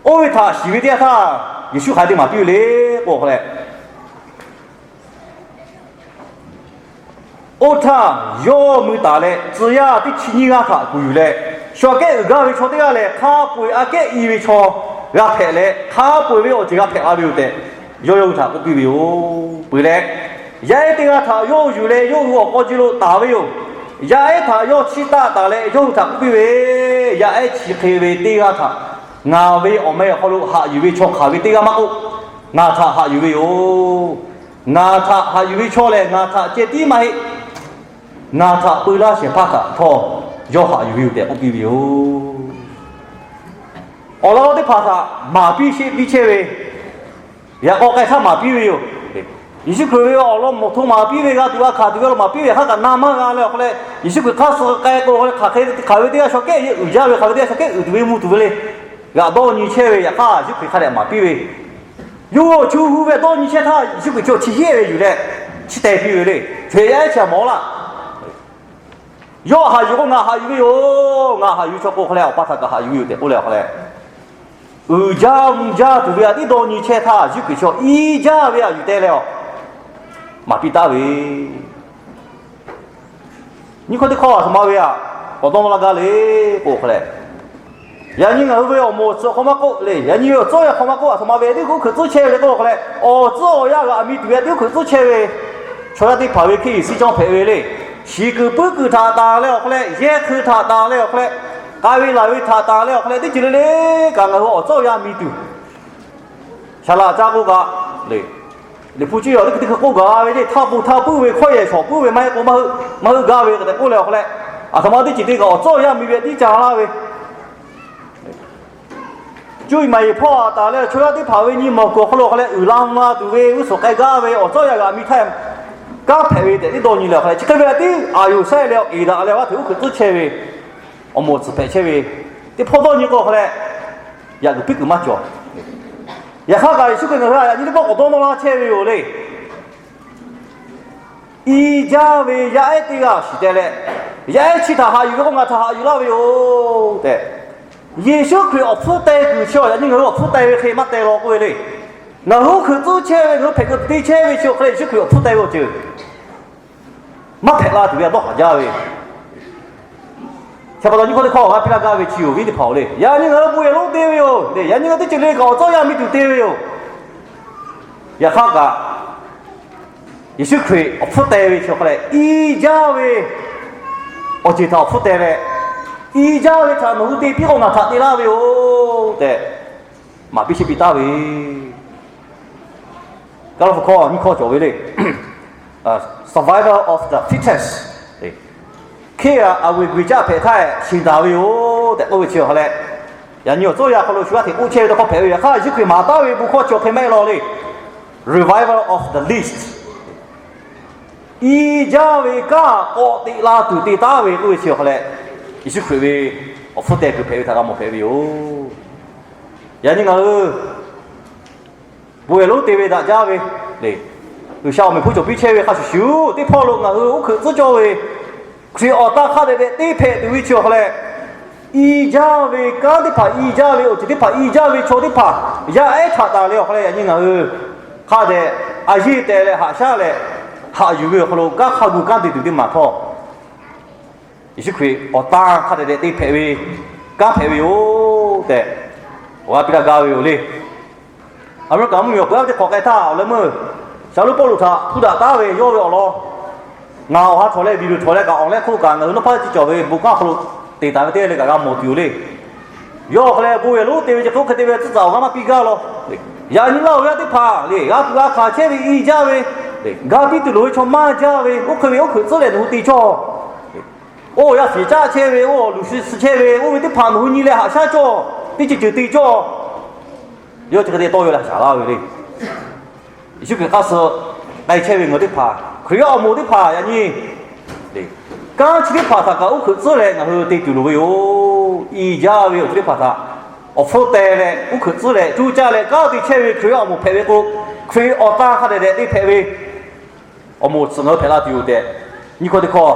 Oˇ ve htaꞈ shiˍ ve teˇ yanˇ htaˇ, Yeˍsuˆ hk'aˬ hk'e te maˍ piˇ ve le k'o hk'aw leh, oˇ htaˇ yawˇ mui taˍ leh tcuh yaˇ teˇ chi nyiˇ g'aˇ htaꞈ kuˬ yuˬ leh, shu aꞈ kehˉ uiˍ gaˇ ve chaw teˇ g'aˇ lehˬ, hk'a peu-eˬ aꞈ kehˉ i ve chaw g'a hpehꞈ leh, hk'a peu-eˬ ve awˬ ceuˬ g'a hpehꞈ la ve yoˬ tehꞈ, yawˇ yawˇ hui htaꞈ k'oˆ piˇ ve yoˬ. Peuˬ leh, yaˇ ehˉ teˇ g'aˇ htaꞈ yawˇ hui yuˬ leh yawˇ hui awˬ k'aw ji lo taˍ ve yoˬ. Yaˇ ehˉ htaꞈ yawˇ chiˇ taˆ taˍ leh yawˇ hui htaꞈ k'oˆ piˇ ve, Yaˇ ehˉ chi hk'e ve teˇ g'aˇ htaꞈ ngaˬ ve awˬ meh awˬ hk'aw lo haꞈ yuˬ ve chaw hk'aˬ ve teˇ g'aˇ maˇ k'oˆ, ngaˬ htaꞈ haꞈ yuˬ ve yoˬ. Ngaˬ htaꞈ haꞈ yuˬ ve chaw lehˬ, ngaˬ htaꞈ ceh tiˉ maˇ heˆ. Ngaˬ htaꞈ peu laˇ shehˍ hpaˇ htaꞈ htawˇ yawˇ haꞈ yuˬ ve yoˬ tehꞈ k'oˆ piˇ ve yoˬ. Awˬ lawn teˇ hpaˍ htaꞈ maˍ piˇ sheˆ piˇ chehˇ ve, yaꞈ k'aw k'ai htaˇ maˍ piˇ ve yoˬ. Yeˍsuˆ Hkriꞈ ve awˬ lawn mawˬ hto maˍ piˇ ve, g'a tuˬ g'a hkanˍ tuˬ ve awˬ lawn maˍ piˇ ve hk'aˇ kaꞈ na maˇ g'a leh awˬ hk'aw leh, Yeˍsuˆ Hkriꞈ hk'aˇ suh k'ai k'o, hk'aˬ hk'e hk'aˬ ve teˇ g'aˇ shaw kehˉ uiˍ jaˇ ve, hk'aˬ ve teˇ g'aˇ shaw kehˉ uiˍ tuˬ ve mvuh tuˬ ve le, g'aꞈ dawˇ nyi chehˇ ve. Yaꞈ hk'aˇ Yeˍsuˆ Hkriꞈ hk'a dehꞈ maˍ piˇ ve, yawˇ hui awˬ chu hu ve dawˇ nyi chehˇ htaˇ, Yeˍsuˆ Hkriꞈ chi chi heˆ ve yuˬ leh, chi teh piˇ ve le. Hkriꞈ yaˇ ehˉ chi htaꞈ mawˬ laˇ. Yawˇ haꞈ yuˬ k'o, ngaˬ haꞈ yuˬ ve yoˬ. Ngaˬ haꞈ yuˬ ve chaw k'o hk'a leh, Awˬ pa htaꞈ kaꞈ haꞈ yuˬ ve yoˬ tehꞈ k'oˆ leh awˬ hk'a leh, uiˍ jaˇ mvuh jaˇ tuˬ ve a tiˉ dawˇ nyi chehˇ htaˇ, Yeˍsuˆ Hkriꞈ chi hk'aw iˉ jaˇ ve a yuˬ teh leh a, maˍ piˇ taˍ ve, nyiˇ hkawˇ teˇ hkawˇ aˬ htoꞈ ma ve aꞈ k'awꞈ dawˇ nawˇ laˇ gaˇ le k'o hk'a leh, yaꞈ nyi ngaˬ hui ve awˬ moˍ awˬ tcuh hk'aw maˇ k'oˆ le, yaꞈ nyi ve awˬ tcuhˉ awˬ yaˇ hk'aw maˇ k'oˆ, aˬ htoꞈ ma ve teˇ hkui hkui tcuhˉ chehˇ ve le k'o hk'a leh, awˬ tcuhˉ awˬ yaˇ g'aꞈ mi tuˬ ve teˇ hkui tcuhˉ chehˇ ve, chaw yaˇ teˇ hpaˍ ve hkiˇ yiˍ siˉ cawˇ hpehꞈ ve le. Shiˍ kuiˬ puiˉ kuiˬ htaꞈ tanˬ leh awˬ hk'a leh, yehˇ hkui htaꞈ tanˬ leh awˬ hk'a leh, k'ai ve laˬ ve htaꞈ tanˬ leh awˬ hk'a leh, teˇ ceuˬ le le kaꞈ ngaˬ hui awˬ tcuhˉ awˬ yaˇ mi tuˬ, shaˍ laꞈ ca k'oˆ kaꞈ le, Liꞈ hpu cuˇ yiˍ teˇ hkui teˇ hkui k'oˆ gaˇ ve le, htaˇ bon htaˇ puiˉ ve, hkawˇ yehˬ shawˍ puiˉ ve, maˇ heˆ k'o maˇ heuˆ gaˇ ve tehꞈ k'oˆ leh awˬ hk'a leh, aˬ htoꞈ ma teˇ ceuˬ teˇ kaꞈ awˬ tcuhˉ awˬ yaˇ mi ve tiˉ ca laˇ ve, cuˇ yiˍ maˍ yiˍ hpawˇ aꞈ taˍ leh chaw yaˇ teˇ hpaˍ ve nyi mawˬ kuiˬ awˬ hk'aw lo hk'a leh uiˍ la mvuh la tuˬ ve g'uˇ suhˍ k'ai gaˇ ve awˬ tcuhˉ awˬ yaˇ g'aꞈ mi htaˇ kanˉ hpehꞈ ve tehꞈ tiˉ dawˇ nyi leh awˬ hk'a leh, chi hk'e ve a tiˉ aˍ yoˍ saiˉ leh awˬ eˍ daꞈ leh awˬ ha htoꞈ uˉ hkuiꞈ tcuhˉ chehˇ ve, awˬ moˍ awˬ tcuhˉ hpehꞈ chehˇ ve, teˇ hpawˇ dawˇ nyi k'o hk'a leh, yaꞈ kuiˬ piˉ kuiˬ maˇ cawˬ. Yaꞈ hk'aˇ kaꞈ Yeˍsuˆ Hkriꞈ ngaˬ hui htaꞈ yaꞈ nyi teˇ pawˆ k'awꞈ dawˇ nawˇ laˇ chehˇ ve yoˬ le. Iˉ jaˇ ve yaˇ ehˉ teˇ g'aˇ shiˍ teh leh, yaˇ ehˉ chi htaꞈ haꞈ yuˬ ve k'o ngaˬ htaꞈ haꞈ yuˬ laˇ ve yoˬ tehꞈ, Yeˍsuˆ Hkriꞈ awˬ hpfuhˇ teh kuiˬ chi yaꞈ nyi ngaˬ hui awˬ hpfuhˇ teh ve hk'e maˇ teh law k'oˆ ve le. Ngaˬ hui uˉ hkuiꞈ tcuhˉ chehˇ ve, ngaˬ hui hpehꞈ kuiˬ te chehˇ ve chi awˬ hk'a leh Yeˍsuˆ Hkriꞈ awˬ hpfuhˇ teh ve awˬ ceuˬ maˇ hpehꞈ la tuˬ ve a dawˇ haˍ jaˇ ve. Chi pa taw nyiˇ hkawˇ teˇ hkawˇ g'a piˇ laˇ gaˇ ve chi yoˬ, viˉ teˇ hpaˍ-oˬ le. Yaꞈ nyi ngaˬ hui bon yehˬ lonˉ te ve yoˬ le. Yaꞈ nyi ngaˬ hui teˇ ceuˬ le kaꞈ awˬ tcuhˉ awˬ yaˇ mi tuˬ te ve yoˬ. Yaꞈ hk'aˇ kaꞈ, Yeˍsuˆ Hkriꞈ awˬ hpfuhˇ teh ve chi hk'a leh iˉ jaˇ ve awˬ ceuˬ htaꞈ awˬ hpfuhˇ teh leh, iˉ jaˇ ve htaꞈ nawˬ hui te piˇ k'o ngaˬ htaꞈ te laˇ ve yoˬ tehꞈ maˍ piˇ sheˆ piˇ taˍ ve. Kaˇ laˇ hpu hkawˇ nyiˇ hkawˇ cawˬ ve le. Survival of the fittest. Hk'e a, aˬ g'uiˬ g'uiˬ caˆ hpehꞈ htaˇ shiˍ daꞈ ve yoˬ tehꞈ k'oˆ ve chi awˬ hk'a leh, yaꞈ nyi awˬ tcuhˉ awˬ yaˇ hk'aw lo shu g'aˇ hteꞈ k'oˆ chehˇ ve tawˇ hkawˇ hpehꞈ ve. Yaꞈ hk'aˇ Yeˍsuˆ Hkriꞈ maˍ taˍ ve bon hkawˇ chi awˬ hk'e maˇ heˆ law le. Revival of the least. Iˉ jaˇ ve kanˉ k'awꞈ teꞈ la tuˬ te taˍ ve k'oˆ ve chi awˬ hk'a leh, Yeˍsuˆ Hkriꞈ ve awˬ hpfuhˇ teh kuiˬ hpehꞈ ve htaꞈ g'a mawˬ hpehꞈ ve yoˬ. Yaꞈ nyi ngaˬ hui bon yehˬ lonˉ te ve daꞈ jaˇ ve le, G'uiˬsha awˬ meꞈ hponˇ cawˬ piˇ chehˇ ve hk'a shuˍ shuˍ, teˇ hpawˇ lo ngaˬ hui uˉ hkuiꞈ tcuhˉ cawˇ ve Hkriꞈ awˬ tan hk'a dehꞈ dehꞈ te hpehꞈ tuˬ ve chi awˬ hk'a leh, iˉ jaˇ ve kanˉ teˇ hpaˍ iˉ jaˇ ve awˬ ceuˬ teˇ hpaˍ iˉ jaˇ ve chaw teˇ hpaˍ yaˇ ehˉ htaꞈ taˍ leh awˬ hk'a leh, yaꞈ nyi ngaˬ hui hk'a dehꞈ a yeˇ teh leh haꞈ shaˉ leh haꞈ yuˬ ve awˬ hk'aw lo kanˉ hk'a gu kanˉ te tuˬ teˇ maˬ htawˇ, Yeˍsuˆ Hkriꞈ awˬ tan hk'a dehꞈ dehꞈ te hpehꞈ ve kanˉ hpehꞈ ve yoˬ tehꞈ awˬ g'aˇ piˇ laˇ gaˇ ve yoˬ le. Aˍmeˍriˆkaˍ mvuhˇmiˬ awˬ peuˬ teˇ hk'awꞈ k'ai htaˇ awˬ leh meuˇ Shaˍlonˍ Pawˇluꞈ htaꞈ hpuˇ daꞈ taˉ ve yawˇ ve awˬ lawn, ngaˬ awˬ ha htawꞈ leh video htawꞈ leh kaꞈ awˬ leh hk'oˆ kaꞈ ngaˬ hui nawˉ hpaˇ teˇ cawˬ ve bon kanˉ awˬ hk'aw lo te taˍ ve teˇ g'aˇ le kaꞈ g'a mawˬ tuˬ yoˬ le. Yawˇ awˬ hk'a leh bon yehˬ lonˉ te ve chi hk'e oˇ hk'e te ve tcuhˉ tcuhˉ awˬ g'aˇ maˇ piˇ gaˇ law. Yaꞈ nyi laˇ oˬ ve teˇ hpaˍ le, g'a tuꞈ g'a hkanˍ chehˇ ve iˉ jaˇ ve, ga piˇ tuˬ loˍ ve chaw maˇ jaˇ ve, oˇ hk'e ve oˇ hkuiꞈ tcuhˉ leh nawˬ hui te cawˇ. Oˇ yaˇ shiˍ caˆ chehˇ ve, oˇ luˬ shu suh chehˇ ve, oˇ ve teˇ hpaˍ nawˬ hui nyi leh haꞈ shaˉ cawˇ, teˇ ceuˬ ceuˬ te cawˇ. Yawˇ chi hk'e te tawˇ ve laˇ shaˍ laˇ ve le. Yeˍsuˆ Hkriꞈ hk'aˇ suh k'ai chehˇ ve ngaˬ hui teˇ hpaˍ, Hkriꞈ yaˇ awˬ moˍ teˇ hpaˍ yaꞈ nyi kanˉ chi teˇ hpaˍ htaꞈ kaꞈ uˉ hkuiꞈ tcuhˉ leh ngaˬ hui te tuˬ loˍ ve yoˬ. Iˉ jaˇ ve awˬ ceuˬ teˇ hpaˍ htaꞈ awˬ hpfuhˇ teh leh uˉ hkuiꞈ tcuhˉ leh cuˇ caˇ leh kanˉ te chehˇ ve Hkriꞈ yaˇ awˬ moˍ hpehꞈ ve k'o, Hkriꞈ awˬ tan hk'a dehꞈ dehꞈ te hpehꞈ ve awˬ moˍ tcuhꞈ ngaˬ hui hpehꞈ la tuˬ yoˬ tehꞈ, nyiˇ hkawˇ teˇ hkawˇ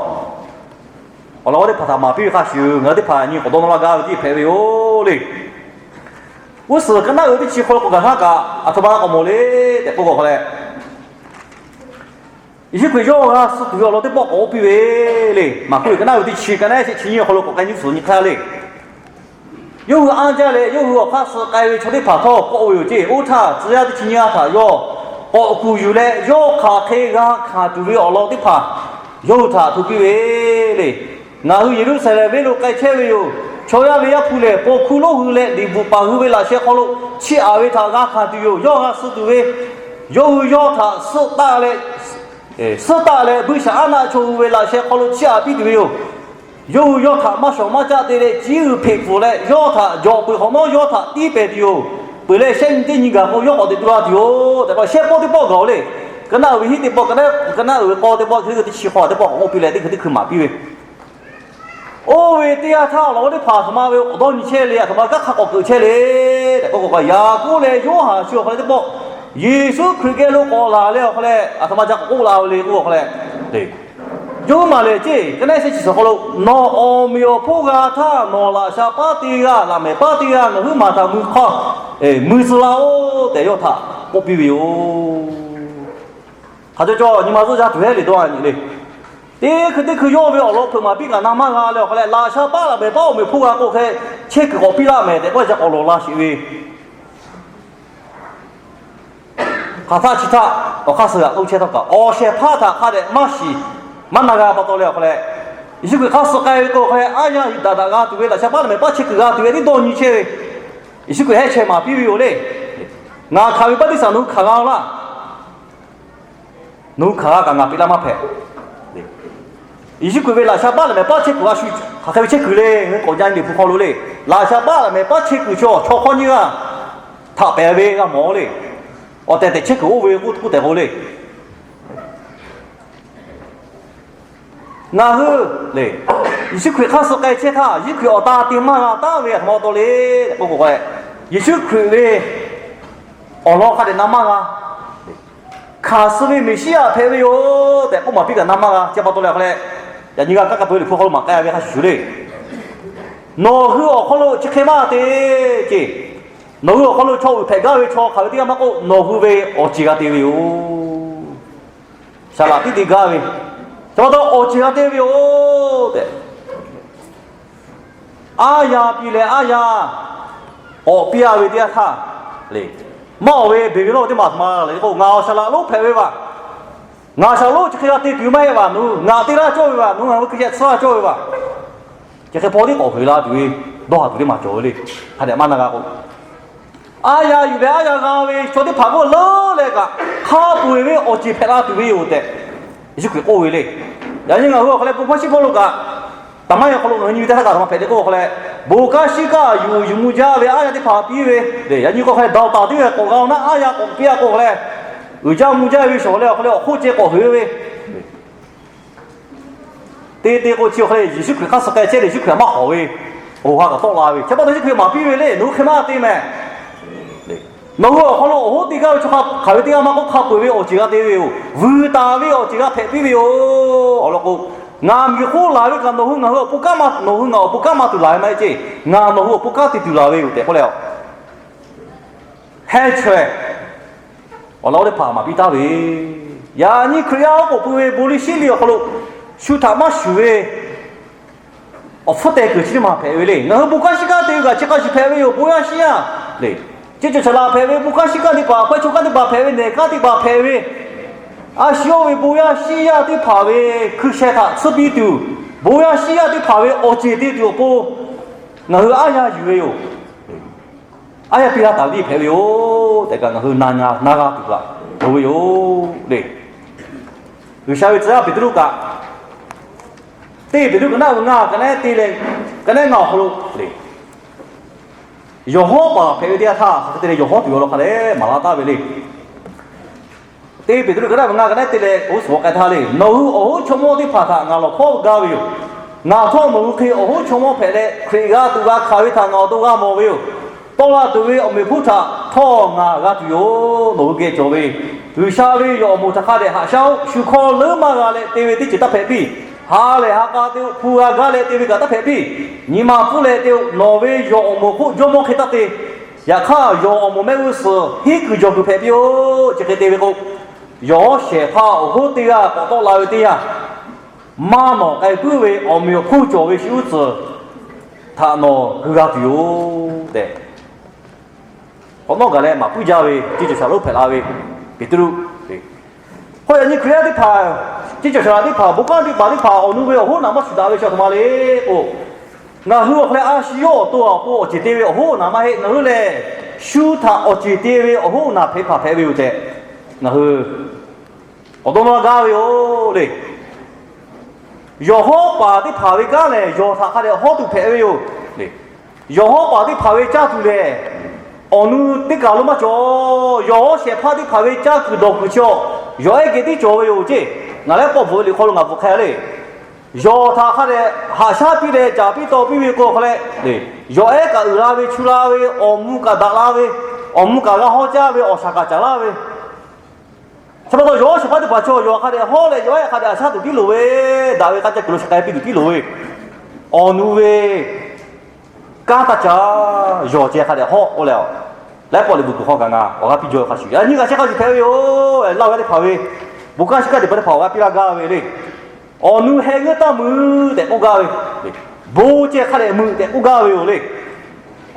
awˬ lawn g'awˇ teˇ hpaˍ htaꞈ maˍ piˇ ve hk'a shuˍ, ngaˬ hui teˇ hpaˍ nyi k'awꞈ dawˇ nawˇ laˇ gaˇ ve teˇ hpehꞈ ve yoˬ le. G'uˇ suhˍ ka naˉ uiˍ teˇ chi hk'aw lo k'awꞈ gaˬ htaˇ kaꞈ, aˬ htoꞈ ma k'awꞈ mawˬ le tehꞈ k'oˆ k'o hk'a leh, Yeˍsuˆ Hkriꞈ yawˇ g'a suh tuˬ ve awˬ lawn teˇ pawˆ k'awꞈ k'oˆ piˇ ve le. Maˍkuˆ ve ka naˉ uiˍ teˇ chi, ka naˉ shehˆ chi nyiˇ awˬ hk'aw lo k'awꞈ k'ai nyi suhˍ nyi hk'aˇ le. Yawˇ hui anˇ jaˇ leh yawˇ hui awˬ hk'aˇ suh k'ai ve chaw teˇ hpaˍ htawˇ k'oˆ ve yoˬ ceˇ. Oˇ htaˇ tcuh yaˇ teˇ chi nyiˇ g'aˇ htaꞈ yawˇ k'awꞈ kuˬ yuˬ leh, yawˇ hk'aˬ hk'e g'a hkanˍ tuˬ ve awˬ lawn teˇ hpaˍ yawˇ hui htaꞈ hto piˇ ve le. Ngaˬ hui Yeˍruˆsaˍlehnˍ venˇ lo k'ai chehˇ ve yoˬ. Chaw yaˇ ve Yaˇ hpu lehˬ, paw hkuˇ lonˉ hui leh liꞈ bvuhꞈ paˍ hui ve laꞈ sheh hk'aw lo chiˇ aꞈ ve htaꞈ g'a hkanˍ tuˬ yoˬ. Yawˇ g'a suh tuˬ ve, yawˇ hui yawˇ htaꞈ suhˆ taˆ leh, suhˆ taˆ leh buiˇshaˍaˉnaˆ chaw hui ve laꞈ sheh hk'aw lo chiˇ aꞈ piˇ tuˬ ve yoˬ. Yawˇ hui yawˇ htaꞈ maˇ shawˍ maˇ caˆ te leh, ciˉ g'uiˬ hpeꞈ pfuhˍ leh, yawˇ htaꞈ jawꞈ peuˬ hk'awꞈ nawˉ yawˇ htaꞈ tiˉ pehˍ tuˬ yoˬ. Peuˬ leh shehˆ nyi teˇ nyi gaˬ k'o, yawˇ k'awꞈ teꞈ tu la tuˬ yoˬ tehꞈ k'o, shehˆ pawˆ teˇ pawˆ gaˬ-oˬ le. Ka naˆ uiˍ ve hiˆ teˇ pawˆ, ka naˆ uiˍ ve k'aw teˇ pawˆ, hk'e teˇ chi hk'aw teˇ pawˆ k'awꞈ k'oˆ piˇ leh, teˇ hkui teˇ hkui maˍ piˇ ve, oˇ ve teˇ yanˇ htaˇ awˬ lawn oˇ teˇ hpaˍ aˬ htoꞈ ma ve awˬ dawˇ nyi chehˇ le, aˬ htoꞈ ma kanˉ hk'a k'awꞈ keuꞈ chehˇ le tehꞈ k'oˆ k'o, Yaˍkoˆ leh Yoˇhanˬ chi awˬ hk'aw leh teˇ pawˆ Yeˍsuˆ Hkriꞈ geh lo k'awꞈ laˬ leh awˬ hk'aw leh, aˬ htoꞈ ma ca k'awꞈ k'oˆ la ve le k'oˆ awˬ hk'aw leh, yawˇ hui maˬ lehˬ ceˇ, ka naˆ shehˆ chi suhˍ hk'aw lo, nawˬ awˬ meꞈ awˬ hponˇ g'a htaˇ, nawˬ laꞈ sha paˉ teˇ g'aˇ, laꞈ mehˍ paˉ teˇ g'aˇ ngaˬ huiˉ maˬ htaꞈ mui hk'aˇ mui tcuh laˇ-oˆ tehꞈ yawˇ htaꞈ k'oˆ piˇ ve yoˬ. Hk'aˬ cawˇ cawˇ nyi ma zuhˆ jaˇ tuˬ heˆ le dawˇ a nyi le. Teˇ hkui teˇ hkui yawˇ ve awˬ lawn hpeuꞈ maˍ piˇ kaꞈ na maˇ g'a leh awˬ hk'aw leh, laꞈ sha paˉ laꞈ mehˍ paˉ awˬ meꞈ hponˇ g'a k'o hk'e, chehˇ kuiˬ k'awꞈ piˇ laˇ mehˍ tehꞈ k'oˆ leh ca k'awꞈ lawˬ la sheˍ ve hk'aˬ htaˆ chi htaˆ awˬ hk'aˇ suh g'aꞈ k'oˆ chehˇ htawˇ kaꞈ, awˬ shehˍ hpaˇ htaꞈ hk'a dehꞈ maˇ shiˍ maˇ na g'a pa taw leh awˬ hk'aw leh, Yeˍsuˆ Hkriꞈ hk'aˇ suh k'ai ve k'o hk'aw leh, aˉ yaˇ daꞈ daꞈ g'a tuˬ ve, laꞈ sha paˉ laꞈ mehˍ paˉ chehˇ kuiˬ g'a tuˬ ve teˇ dawˇ nyi chehˇ ve, Yeˍsuˆ Hkriꞈ hehˆ chehˇ maˍ piˇ ve yoˬ le. Ngaˬ hkanˍ ve baˆtiˆsaˬ nawˬ hui hkanˍ g'a laˇ. Nawˬ hui hkanˍ g'a kaꞈ ngaˬ peꞈ laˇ maˇ hpehꞈ. Yeˍsuˆ Hkriꞈ ve laꞈ sha paˉ laꞈ mehˍ paˉ chehˇ kuiˬ g'a shu hk'aˬ hk'e ve chehˇ kuiˬ le, ngaˬ hui k'awꞈ jaˇ nyi Liꞈ hpu hk'aw lo le. Laꞈ sha paˉ laꞈ mehˍ paˉ chehˇ kuiˬ chaw, chaw hk'awˇ nyiˇ g'aˇ htaꞈ pehˍ ve g'a mawˬ le. Awˬ tehˬ tehˬ chehˇ kuiˬ oˇ ve k'oˆ tehꞈ k'oˆ le. Ngaˬ hui le, Yeˍsuˆ Hkriꞈ hk'aˇ suh k'ai chehˇ htaˇ, Yeˍsuˆ Hkriꞈ awˬ ta te maˇ g'a taˉ ve aˬ htoꞈ ma taw le tehꞈ k'oˆ k'o, Yeˍsuˆ Hkriꞈ ve awˬ lawn hk'a dehꞈ na maˇ g'a. Hkanˍ suh ve Meˍsiˉyaꞈ hpehꞈ ve yoˬ tehꞈ k'oˆ maˍ piˇ kaꞈ na maˇ g'a. Chi pa taw leh awˬ hk'aw leh, yaꞈ nyi g'a kaˇ ka peu Liꞈ hpu hk'aw lo maˍ k'ai ve hk'a shuˍ shuˍ le. Nawˬ hui awˬ hk'aw lo chi hk'e maˇ te ceˇ. Nawˬ hui awˬ hk'aw lo chaw uiˍ hpehꞈ gaˇ ve chaw hk'aˬ ve teˇ g'aˇ maˇ k'oˆ, nawˬ hui ve awˬ ceˬ g'a te ve yoˬ. Saˍ laꞈ tiˉ te gaˇ ve, chi pa taw awˬ ceˬ g'a te ve yoˬ tehꞈ, aˉ yaˇ piˇ leh aˉ yaˇ k'awꞈ piˇ a ve teˇ yanˇ htaˇ le, maˇ awˬ ve beˬ ve lawˇ teˇ maˬ htaꞈ ma le k'o, ngaˬ awˬ saˍ laꞈ lonˉ hpehꞈ ve vaˬ. Ngaˬ saˍ laꞈ lonˉ chi hk'e g'a te tuˬ maˇ heˆ vaˬ. Nawˬ hui ngaˬ te laˇ cawˇ ve vaˬ. Nawˬ hui ngaˬ hui hkui sheh tsuhˇ laˇ cawˇ ve vaˬ. Chi hk'e hpaw tiˉ k'awꞈ heuˬ la tuˬ ve dawˇ haˍ tuˬ teˇ maˬ cawˬ ve le. Hk'a dehꞈ maˇ na g'a k'o, aˉ yaˇ yuˬ leh aˉ yaˇ g'a ve chaw teˇ hpaˍ k'oˆ leuˉ leh kaꞈ, hk'a peu-eˬ ve awˬ ceˬ hpehꞈ la tuˬ ve yoˬ tehꞈ, Yeˍsuˆ Hkriꞈ k'oˆ ve le. Yaꞈ nyi ngaˬ hui awˬ hk'aw leh bon hkawˇ shiˉ hkawˇ lo kaꞈ, taˍ maˇ yaˇ hk'aw lo ngaˬ hui nyi ve teˇ htaˇ kaꞈ aˬ htoꞈ ma hpehꞈ le k'oˆ awˬ hk'aw leh, bon kaˇ shiˉ kaˇ yuˬ yuˬ mvuh jaˇ ve aˉ yaˇ teˇ hpaˍ piˇ ve le. Yaꞈ nyi k'o hk'aw leh daꞈ taˍ teˇ g'aˇ k'awꞈ g'a-o naˉ, aˉ yaˇ k'awꞈ piˇ a k'o hk'aw leh, uiˍ jaˇ mvuh jaˇ ve shawˍ leh awˬ hk'aw leh awˬ hk'oˆ ceh k'awꞈ heuˬ ve te te k'o, chi awˬ hk'aw leh Yeˍsuˆ Hkriꞈ hk'aˇ suh k'ai chehˇ leh Yeˍsuˆ Hkriꞈ maˇ k'awꞈ ve, awˬ ha kaꞈ tawˆ la ve. Chi pa taw Yeˍsuˆ Hkriꞈ maˍ piˇ ve le, nawˬ hui hk'e maˇ te mehˍ. Nawˬ hui awˬ hk'aw lo awˬ hoˉ te gaˇ ve chaw hk'a hk'aˬ ve teˇ g'aˇ maˇ k'oˆ, hk'a peu-eˬ ve awˬ ceˬ g'a te ve yoˬ. Vuiˬ taˍ ve awˬ ceˬ g'a hpehꞈ piˇ ve yoˬ. Awˬ lawn k'o, ngaˬ miˬ hk'oˆ laˬ ve kaꞈ nawˬ hui ngaˬ hui awˬ pon kanˉ maˇ, nawˬ hui ngaˬ awˬ pon kanˉ maˇ tuˬ laˬ ve maˇ heˆ ceˇ. Ngaˬ nawˬ hui awˬ pon kanˉ te tuˬ laˬ ve yoˬ tehꞈ k'oˆ leh, heh chaweh awˬ lawn oˇ teˇ hpaˍ maˍ piˇ taˉ ve, yaꞈ nyi Hkriꞈ yaˇ oˉ k'oˍ pui ve bon liˇ shiˉ liˇ awˬ hk'aw lo shu htaꞈ maˇ shuˍ ve awˬ hpfuhˇ teh kuiˬ chi teˇ maˬ hpehꞈ ve le. Ngaˬ hui bon kanˉ shiˉ kanˉ te ve kaꞈ chi hk'a shuˍ hpehꞈ ve yoˬ. Bon yaˇ shiˉ yaˇ le, ceˇ cawˬ chaˍ laꞈ hpehꞈ ve bon kanˉ shiˉ kanˉ teˇ hpaˍ, hk'aw chaw kanˉ teˇ hpaˍ hpehꞈ ve, nehˬ kanˉ teˇ hpaˍ hpehꞈ ve, a shu yawˇ ve bon yaˇ shiˉ yaˇ teˇ hpaˍ ve hkui sheh htaꞈ tsuhˇ piˇ tuˬ, bon yaˇ shiˉ yaˇ teˇ hpaˍ ve awˬ ceˬ te tuˬ awˬ pon ngaˬ hui aˉ yaˇ yuˬ ve yoˬ. Aˉ yaˇ piˇ laˇ taˍ ve teˇ hpehꞈ ve yoˬ tehꞈ kaꞈ ngaˬ hui na g'a tuˬ kaꞈ loˍ ve yoˬ le. G'uiˬsha ve tcuh yaˇ Peˍtruˆ kaꞈ, teˇ Peˍtruˆ ka naˆ uiˍ ngaˇ ka naˆ te leh ka naˆ ngaˇ awˬ hk'aw lo le, yawˬ hawˉ paˍ hpehꞈ ve teˇ yanˇ htaˇ hk'aˬ hk'e te leh yawˬ hawˉ tuˬ ve awˬ lawn hk'a dehꞈ maˍ laˇ taˍ ve le. Teˇ Peˍtruˆ ka naˆ uiˍ ngaˇ ka naˆ te leh awˬ g'uˇ suhˍ k'ai htaˇ le, nawˬ hui awˬ hoˉ chaw mawˇ teˇ hpaˍ htaꞈ ngaˬ lawˬ hkawˉ gaˇ ve yoˬ. Ngaˬ htawˇ nawˬ hui hk'e awˬ hoˉ chaw mawˇ hpehꞈ leh, Hkriꞈ g'a tuˬ g'a hkanˍ ve htaꞈ ngaˬ awˬ to g'a mawˬ ve yoˬ. Tawˆ la tuˬ ve awˬ meꞈ hpfuhˇ htaꞈ htawˇ ngaˬ g'a tuˬ yoˬ. Nawˬ hui geh cawˬ ve G'uiˬsha ve yawˬ awˬ moˍ htaꞈ hk'a dehꞈ haꞈ shaˉ-oˆ. Shu hkawˇ leuˉ maˇ g'a leh te ve teˇ ceuˬ taˇ hpehꞈ piˇ. Ha lehˬ ha k'a te-o. Hpu g'a gaˇ leh te ve kaꞈ taˇ hpehꞈ piˇ. Nyi ma pfuhˇ leh te-o. Nawˬ ve yawˬ awˬ moˍ hk'oˆ jawˇmawˇ hk'e taˇ te. Yaꞈ hk'aˇ, yawˬ awˬ moˍ mehˆ g'uˇ suhˍ henˉ kuiˬ jawˬ kuiˬ hpehꞈ piˇ-oˆ. Chi hk'e te ve k'o, yawˬ shehˍ hpaˇ awˬ hoˉ teˇ g'aˇ k'awꞈ tawˆ la ve teˇ yanˇ, maˇ nawˬ k'ai puiˉ ve awˬ meꞈ awˬ hponˇ cawˬ ve shu uˉ tcuhˍ htaꞈ nawˬ gu g'a tuˬ yoˬ tehꞈ, k'awꞈ nawˉ gaˬ leh maˍ puiˉ jaˇ ve ceˇ cawˬ shaˍ lonˉ hpehꞈ la ve Peˍtruˆ. Hk'e yaꞈ nyi Hkriꞈ yaˇ teˇ hpaˍ, ceˇ cawˬ shaˍ laꞈ teˇ hpaˍ, bon kanˉ teˇ hpaˍ teˇ hpaˍ awˬ nu ve awˬ hoˉ naꞈ maˇ shuˍ daꞈ ve chi a htoꞈ ma le k'o, ngaˬ hui awˬ hk'aw leh a shu yawˇ awˬ to awˬ pon awˬ ceˬ te ve awˬ hoˉ naꞈ maˇ heˆ. Ngaˬ hui lehˬ shu htaꞈ awˬ ceˬ te ve awˬ hoˉ naꞈ hpehꞈ hpaˍ hpehꞈ ve yoˬ tehꞈ, ngaˬ hui k'awꞈ dawˇ nawˇ gaˇ ve yoˬ le. Yawˬ hawˉ paˍ teˇ hpaˍ ve kanˉ lehˬ, yawˬ htaꞈ hk'a dehꞈ hawˉ tuˬ hpehꞈ ve yoˬ le. Yawˬ hawˉ paˍ teˇ hpaˍ ve caˇ tuˬ lehˬ, awˬ nu teˇ kaˬ lo maˇ cawˬ. Yawˬ hawˉ shehˍ hpaˇ teˇ hpaˍ ve caˇ kuiˬ dawˬ kuiˬ chi awˬ, yawˬ ehˉ geh tiˉ cawˬ ve yoˬ ceˇ. Ngaˬ lehˉ k'awꞈ bvuhꞈ ve liꞈ hk'aw lo ngaˬ bvuhꞈ hk'e le. Yawˬ htaꞈ hk'a dehꞈ haꞈ shaˉ piˇ leh caˍ piˇ taw piˇ ve k'o hk'a leh, yawˬ ehˉ kaꞈ uiˍ la ve, chu la ve, awˬ mvuh kaꞈ daꞈ la ve, awˬ mvuh kaꞈ g'a hawˉ caˇ ve, awˬ shaˍ kaꞈ caˍ laˇ ve, chi pa taw yawˬ hawˉ shehˍ hpaˇ teˇ hpaˍ chaw yawˬ hk'a dehꞈ hawˉ leh yawˬ ehˉ hk'a dehꞈ haꞈ shaˉ tuˬ tiˉ loˍ ve, daꞈ ve k'a ca kuiˬ lo shaˍ k'ai piˇ tuˬ tiˉ loˍ ve, awˬ nu ve kanˉ taˇ ca yawˬ ceh hk'a dehꞈ hawˉ k'oˆ leh, laiˉ pawˆ liꞈ bvuhꞈ kuiˬ hk'aw kaꞈ ngaˬ awˬ g'aˇ piˇ jaw ve hk'a shuˍ, yaꞈ nyi g'a chehˇ hk'a shuˍ hpehꞈ ve yoˬ. Laˇ ve teˇ hpaˍ ve bon kanˉ shiˍ kaˇ teˇ hpaˍ teˇ hpaˍ awˬ g'aˇ piˇ laˇ gaˇ ve le. Awˬ nu heh ngeuˇ taˇ muiˬ tehꞈ k'oˆ gaˇ ve, bon ceh hk'a dehꞈ muiˬ tehꞈ k'oˆ gaˇ ve yoˬ le.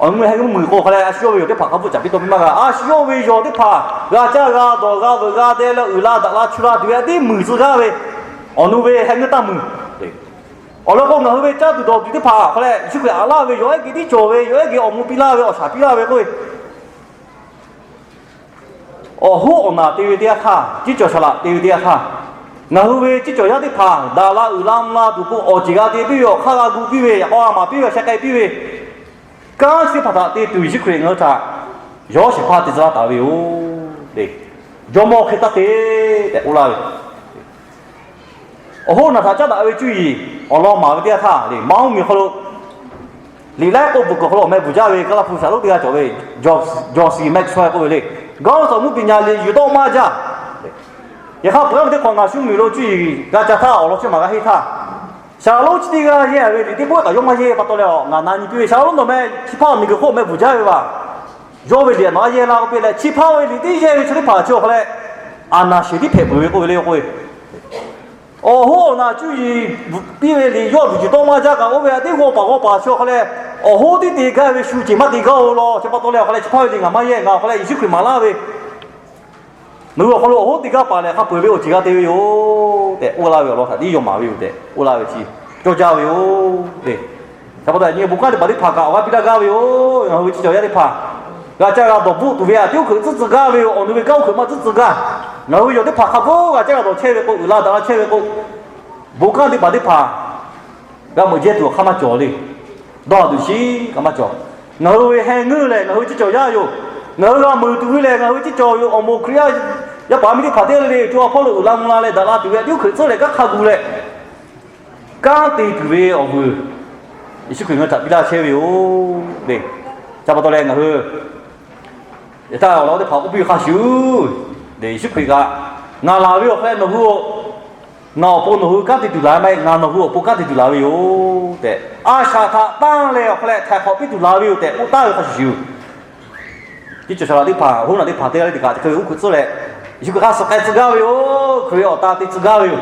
Awˬ nu heh ngeuˇ muiˬ k'o hk'a leh, a shu yawˇ ve yawˬ teˇ hpaˍ hk'a bvuhˆ caˍ piˇ taw piˇ maˇ g'a. A shu yawˇ ve yawˬ teˇ hpaˍ g'a caˇ g'a dawˬ g'a veuꞈ g'a deh leh uiˍ la daꞈ la chu la tuˬ ve a tiˉ muiˬ tcuh gaˇ ve, awˬ nu ve heh ngeuˇ taˇ muiˬ. Awˬ lawn k'o, ngaˬ hui ve caˇ tuˬ dawˬ tuˬ teˇ hpaˍ hk'a leh, Yeˍsuˆ Hkriꞈ aꞈ laˇ ve yawˬ ehˉ geh tiˉ cawˬ ve, yawˬ ehˉ geh awˬ mvuh piˇ laˇ ve, awˬ shaˍ piˇ laˇ ve k'oˆ ve, awˬ hoˉ awˬ naˬ te ve teˇ yanˇ htaˇ, ceˇ cawˬ shaˍ laꞈ te ve teˇ yanˇ htaˇ, ngaˬ hui ve ceˇ cawˬ yaˇ teˇ hpaˍ daꞈ la uiˍ la mvuh la tuˬ k'o, awˬ ceˬ g'a te piˇ ve, awˬ hk'aˇ g'a gu piˇ ve, yaꞈ k'aw a maˍ piˇ ve, awˬ sheh k'ai piˇ ve, kanˉ chi teˇ hpaˍ htaꞈ te tuˬ Yeˍsuˆ Hkriꞈ ngaˬ hui htaꞈ yawˬ shehˍ hpaˇ te tcuh laˇ taˍ ve yoˬ le. Jawˇmawˇ hk'e taˇ te tehꞈ k'oˆ laˇ ve, awˬ hoˉ naˬ htaꞈ caˉ daꞈ ve cuˇ yiˍ awˬ lawn maˍ ve teˇ yanˇ htaˇ le, Maˇ oˇ miˬ hk'aw lo liꞈ laiˉ k'oˆ bvuhꞈ kuiˬ hk'aw lo awˬ meh bvuhˬ jaˇ ve Kaˇlaˇ hpu shaˍ lonˉ teˇ g'aˇ cawˬ ve John C. Maxwell k'oˆ ve le, ခေါင်းဆောင်မှုပညာ ရေယူသောမှတ်ကျ Yehˬ hk'aˇ peuˬ laˇ ve teˇ hk'awꞈ ngaˬ shu miˬ lo cuˇ yiˍ g'a ca htaˇ awˬ lawn chi maˬ g'a henˇ htaˇ, shaˍ lonˉ chi teˇ g'aˇ yehˇ ve liꞈ teˇ pawˆ kaꞈ yawˇ maˇ yehˇ pa taw leh, ngaˬ na nyi piˇ ve, shaˍ lonˉ nawˬ meh chi hpaˇ awˬ miˬ guiˬ hk'oˆ meh bvuhˬ jaˇ ve vaˬ. Yawˇ ve liꞈ nawˬ a yehˇ la k'oˆ piˇ leh, chi hpaˇ ve liꞈ teˇ yehˇ ve chaw teˇ hpaˍ chi awˬ hk'a leh, aˍnaˍ sheˍ tiˉ hpehꞈ peuˬ ve k'oˆ ve le k'oˆ ve, awˬ hoˉ awˬ naˬ cuˇ yiˍ piˇ ve liꞈ yawˇ bvuhˬ tuˬ tawˇ maˇ jaˇ kaꞈ oˇ ve a teˇ g'aw paˍ g'aw paˍ chi awˬ hk'a leh, awˬ hoˉ tiˉ te gaˇ ve shu ceˬ maˇ te gaˇ-oˬ law. Chi pa taw leh awˬ hk'a leh chi hpaˇ ve liꞈ ngaˬ maˇ yehˇ, ngaˬ awˬ hk'a leh Yeˍsuˆ Hkriꞈ maˍ laˇ ve, nawˬ hui awˬ hk'aw lo awˬ hoˉ te gaˇ paˍ lehˬ, hk'a peu-eˬ ve awˬ ceˬ g'a te ve yoˬ tehꞈ k'oˆ laˇ ve awˬ lawn htaꞈ tiˉ yawˇ maˍ ve yoˬ tehꞈ k'oˆ laˇ ve chi cawˇ jaˇ ve yoˬ le. Chi pa taw yaꞈ nyi bon kanˉ teˇ hpaˍ teˇ hpaˍ kaꞈ awˬ g'aˇ piˇ laˇ gaˇ ve yoˬ. Ngaˬ hui ve ceˇ cawˬ yaˇ teˇ hpaˍ g'a caˇ g'a dawˬ bvuhˆ tuˬ ve a tiˉ oˇ hkeuꞈ tcuhˉ tcuh gaˇ ve yoˬ. Awˬ nu ve kanˉ oˇ hkeuꞈ maˇ tcuhˉ tcuh gaˇ. Ngaˬ hui ve yawˬ teˇ hpaˍ hk'a bvuhˆ g'a caˇ g'a dawˬ chehˇ ve k'o, uiˍ la daꞈ la chehˇ ve k'o, bon kanˉ teˇ hpaˍ teˇ hpaˍ g'a meuꞈ jehˇ tuˬ awˬ hk'aˇ maˇ cawˬ le. Dawˇ haˍ tuˬ shiˉ kaꞈ maˇ cawˬ. Ngaˬ hui ve heh ngeuˇ lehˬ, ngaˬ hui ceˇ cawˬ yaˇ yoˬ. Ngaˬ hui g'a meuˍ tuˬ ve lehˬ, ngaˬ hui ceˇ cawˬ yoˬ. Awˬ moˍ Hkriꞈ yaˇ yaˇ paˍ miˇ teˇ hpaˍ teˇ g'aˇ le le, co ha hpawˇ lo uiˍ la mvuh la leh daꞈ la tuˬ ve a tiˉ oˇ hkeuꞈ tcuhˉ leh kanˉ hk'a gu leh kanˉ te tuˬ ve awˬ vuiˬ Yeˍsuˆ Hkriꞈ ngaˬ hui htaꞈ piˇ laˇ chehˇ ve yoˬ le. Chi pa taw leh ngaˬ hui yaꞈ htaˇ awˬ lawn teˇ hpaˍ k'oˆ piˇ ve hk'a shuˍ, Yeˍsuˆ Hkriꞈ kaꞈ, ngaˬ laˬ ve awˬ hk'aw leh nawˬ hui ngaˬ awˬ pon nawˬ hui kanˉ te tuˬ laˬ ve maˇ heˆ, ngaˬ nawˬ hui awˬ pon kanˉ te tuˬ laˬ ve yoˬ tehꞈ, a shaꞈ htaꞈ tanˇ leh awˬ hk'aw leh htaiˍ hk'awꞈ piˇ tuˬ laˬ ve yoˬ tehꞈ k'oˆ taˍ ve hk'a shuˍ shuˍ, teˇ cawˬ shaˍ laꞈ teˇ hpaˍ, awˬ hoˉ naˬ teˇ hpaˍ teˇ g'aˇ le teꞈ kaꞈ chi hk'e ve oˇ hkeuꞈ tcuhˉ leh, Yeˍsuˆ Hkriꞈ hk'a suh k'ai tcuh gaˇ ve yoˬ. Hkriꞈ ve awˬ tan te tcuh gaˇ ve yoˬ.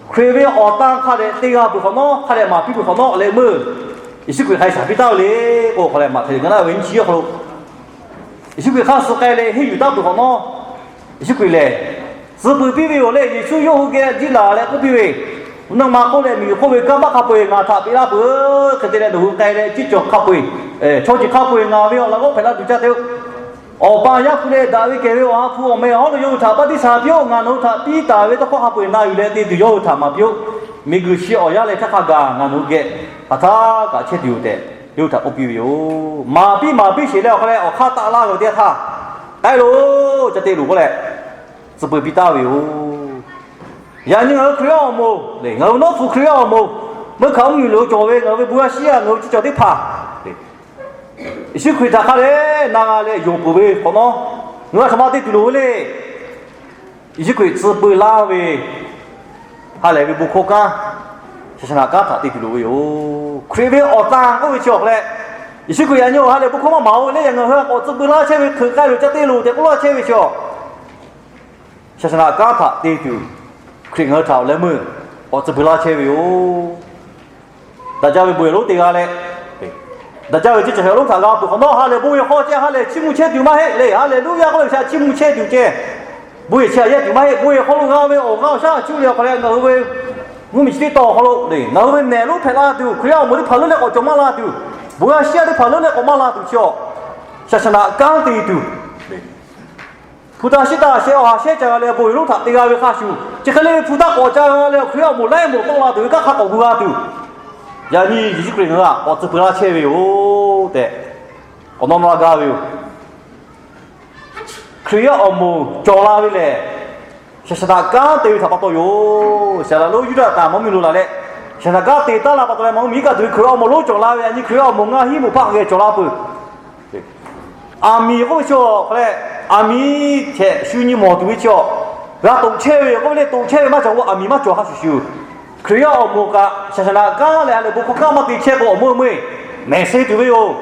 Hkriꞈ ve awˬ tan hk'a dehꞈ te g'a peuˬ hk'awꞈ nawˉ, hk'a dehꞈ maˍ piˇ peuˬ hk'awꞈ nawˉ leh meuˇ Yeˍsuˆ Hkriꞈ hk'a shaˍ piˇ taˍ ve le k'o, hk'a leh maꞈ hteꞈ g'a naˇ ve nyiˇ chi yawˇ hk'aw lo Yeˍsuˆ Hkriꞈ hk'a suh k'ai leh henˇ yuˬ taˍ peuˬ hk'awꞈ nawˉ, Yeˍsuˆ Hkriꞈ lehˬ tcuh peuˬ piˇ ve yoˬ le. Yeˍsuˆ yawˇ hui geh jiˇ laˬ leh k'oˆ piˇ ve, Naw ma k'oˆ leh miˬguiˬ hk'oˆ ve kanˇ paˆ hk'a peu-eˬ ngaˬ htaꞈ peꞈ laˇ peuˬ. Hk'e te leh nawˬ hui k'ai leh ceˇ cawˬ hk'a peu-eˬ, chaw ceuˬ hk'a peu-eˬ ngaˬ ve awˬ laꞈ g'awˇ hpehꞈ la tuˬ ca te-o. Awˬ pa Yaˇ hpu leh daꞈ ve kehˬ ve Awˬ ha hpu awˬ meh awˬ hawˉ lo yawˇ hui htaꞈ baˆtiˆsaˬ piˇ-oˆ. Ngaˬ nawˬ hui htaꞈ piˇ taˍ ve tawˇ hkawˇ hk'a peu-eˬ na yuˬ leh te tuˬ yawˇ hui htaꞈ maˍ piˇ-oˆ. Miˬguiˬ chi awˬ yanˇ leh htaˇ hk'a gaˬ ngaˬ nawˬ hui geh hk'aˬ htaˇ kaꞈ chehˇ tuˬ yoˬ tehꞈ, yawˇ hui htaꞈ k'oˆ piˇ ve yoˬ. Maˍ piˇ maˍ piˇ sheˍ leh awˬ hk'aw leh awˬ hk'aˇ taˆ laˇ ve teˇ yanˇ htaˇ, k'ai loˬ, ca te loˬ k'oˆ leh tcuh peu piˇ taˍ ve yoˬ. Yaꞈ nyi ngaˬ hui Hkriꞈ yaˇ awˬ moˍ le, ngaˬ hui nawˉ hpu Hkriꞈ yaˇ awˬ moˍ, meuˇ hkanˍ mvuhˇ miˬ lo cawˬ ve ngaˬ hui ve bon yaˇ shiˉ yaˇ ngaˬ hui ceˇ cawˬ teˇ hpaˍ Yeˍsuˆ Hkriꞈ htaꞈ hk'a dehꞈ na g'a leh yonˍ peuˬ ve hk'awꞈ nawˉ, ngaˬ hui a htoꞈ ma te tuˬ loˍ ve le. Yeˍsuˆ Hkriꞈ tcuh peu laˇ ve ha lehˬ ve bon hkawˇ kanˉ, shaˍ shaˍ naꞈ kanˉ htaꞈ te tuˬ loˍ ve yoˬ. Hkriꞈ ve awˬ tan k'oˆ ve chi awˬ hk'aw leh, Yeˍsuˆ Hkriꞈ yaꞈ nyi awˬ ha lehˬ bon hkawˇ maˇ maˍ-oˬ le. Yaꞈ ngaˬ hui a k'awꞈ tcuh peu laˇ chehˇ ve hk'e k'ai loˬ, ca te loˬ tehꞈ k'oˆ laˇ chehˇ ve chi a shaˍ shaˍ naꞈ kanˉ htaꞈ te tuˬ, Hkriꞈ ngaˬ hui htaꞈ awˬ leh meuˇ k'awꞈ tcuh peu laˇ chehˇ ve yoˬ. Daꞈ jaˇ ve bon yehˬ lonˉ teˇ g'aˇ leh Daꞈ jaˇ ve ceˇ, chi hk'e lonˉ htaꞈ g'a peuˬ hk'awꞈ nawˉ, ha lehˬ bon ve hk'aw ceh ha lehˬ chiˇ mvuh chehˇ tuˬ maˇ heˆ le. Haˍleˍluˆyaˇ k'oˆ ve, G'uiˬsha chiˇ mvuh chehˇ tuˬ ceh, bon ve chi a yehˇ tuˬ maˇ heˆ. Bon ve hk'aw lo g'a ve awˬ g'aˇ awˬ shaˉ a cuˇ le awˬ hk'aw leh ngaˬ hui ve mvuhˇmiˬ chi teˇ tawn awˬ hk'aw lo le, ngaˬ hui ve nehˬ lonˉ hpehꞈ la tuˬ, Hkriꞈ yaˇ awˬ moˍ teˇ hpaˍ leuˉ leh k'awꞈ cawˬ maˇ la tuˬ, bon yaˇ shiˉ yaˇ teˇ hpaˍ leuˉ leh k'awꞈ maˇ la tuˬ chi awˬ, shaˍshaˍnaꞈ kanˉ te tuˬ, hpu taˇ shiˉ taˇ sheh awˬ ha shehˉ ca g'a leh bon ve lonˉ htaꞈ te g'a ve hk'a shuˍ, chi hk'e le hpu taˇ k'awꞈ ca g'a leh Hkriꞈ yaˇ awˬ moˍ laiˉ moˍ tawˆ la tuˬ ve kanˉ hk'a k'awꞈ gu g'a tuˬ, yaꞈ nyi Yeˍsuˆ Hkriꞈ ngaˬ hui htaꞈ k'awꞈ tcuh peuˬ laˇ chehˇ ve yoˬ tehꞈ, k'awꞈ nawˉ nawˉ laˇ gaˇ ve yoˬ. Hkriꞈ yaˇ awˬ moˍ cawˬ la ve lehˬ, shaˍshaˍnaꞈ kanˉ te ve htaꞈ pa taw yoˬ. Saˍlaˍ lonˉ Yuˇdaꞈ taˍ mvuhˇmiˬ lo laˬ leh, shaˍshaˍnaꞈ kanˉ te taˉ la pa taw leh mvuhˇmiˬ iˉ kaˆ tuˬ ve Hkriꞈ yaˇ awˬ moˍ lonˉ cawˬ la ve, yaꞈ nyi Hkriꞈ yaˇ awˬ moˍ ngaˇ hinˉ moˍ hpaˆ geh cawˬ la peuˬ. Aˬ miˍ k'oˆ ve chi awˬ hk'aw leh, aˬ miˍ hkeh shu nyi mawˬ tuˬ ve chi awˬ, g'a toꞈ chehˇ ve k'oˆ ve le, toꞈ chehˇ ve maˇ cawˬ k'o, aˬ miˍ maˇ cawˬ hk'a shuˍ shuˍ, Hkriꞈ yaˇ awˬ moˍ kaꞈ shaˍshaˍnaꞈ kanˉ leh ha lehˬ bon hkawˇ kanˉ maˇ te chehˇ k'o, awˬ meuˇ meuˇ mehˍ se tuˬ ve yoˬ.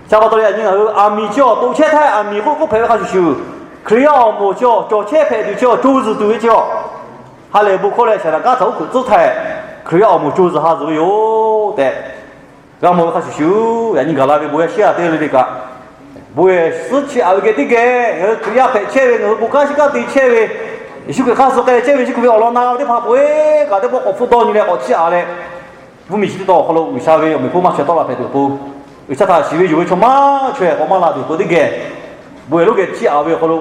Chi pa taw leh yaꞈ nyi ngaˬ hui aˬ miˍ chi awˬ toꞈ chehˇ htaˇ, aˬ miˍ k'oˆ k'oˆ hpehꞈ ve hk'a shuˍ shuˍ, Hkriꞈ yaˇ awˬ moˍ chi awˬ cawˬ chehˇ hpehꞈ tuˬ chi awˬ co zuhˬ tuˬ ve chi awˬ, ha lehˬ bon hkawˇ leh shaˍshaˍnaꞈ kanˉ htaꞈ oˉ hkuiꞈ tcuhˉ htaˇ, Hkriꞈ yaˇ awˬ moˍ co zuhˬ ha zuhˬ ve yoˬ tehꞈ g'a mawˬ ve hk'a shuˍ shuˍ, yaꞈ nyi gaˬ la ve bon yaˇ shiˉ yaˇ teˇ g'aˇ le le kaꞈ, bon yehˬ suhˉ chiˇ aꞈ ve geh teˇ geh ngaˬ hui Hkriꞈ yaˇ hpehꞈ chehˇ ve, ngaˬ hui bon kanˉ shiˉ kanˉ te chehˇ ve, Yeˍsuˆ Hkriꞈ hk'aˇ suh k'ai chehˇ ve Yeˍsuˆ Hkriꞈ ve awˬ lawn na g'a ve teˇ hpaˍ peuˬ eˬ kaꞈ teˇ pawˆ k'awꞈ hpfuhˆ dawˇ nyi leh k'awꞈ chiˇ aꞈ leh, mvuhˇmiˬ chi teˇ tawn awˬ hk'aw lo G'uiˬsha ve awˬ meꞈ hponˇ maˇ chaweh tawˆ la hpehꞈ tuˬ awˬ pon, G'uiˬsha htaꞈ shiˍ ve yonˍ ve chaw maˇ chaweh k'awꞈ maˇ la tuˬ awˬ pon teˇ geh, bon yehˬ lonˉ geh chiˇ aꞈ ve awˬ hk'aw lo,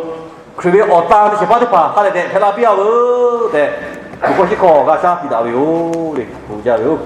Hkriꞈ ve awˬ tan teˇ shehˍ hpaˇ teˇ hpaˍ ha lehˬ dehꞈ hpehꞈ la piˇ a veuˬ tehꞈ, bon hkawˇ shiˉ hkawˇ g'a shaˉ piˇ daꞈ ve yoˬ le, bon jaˇ ve yoˬ.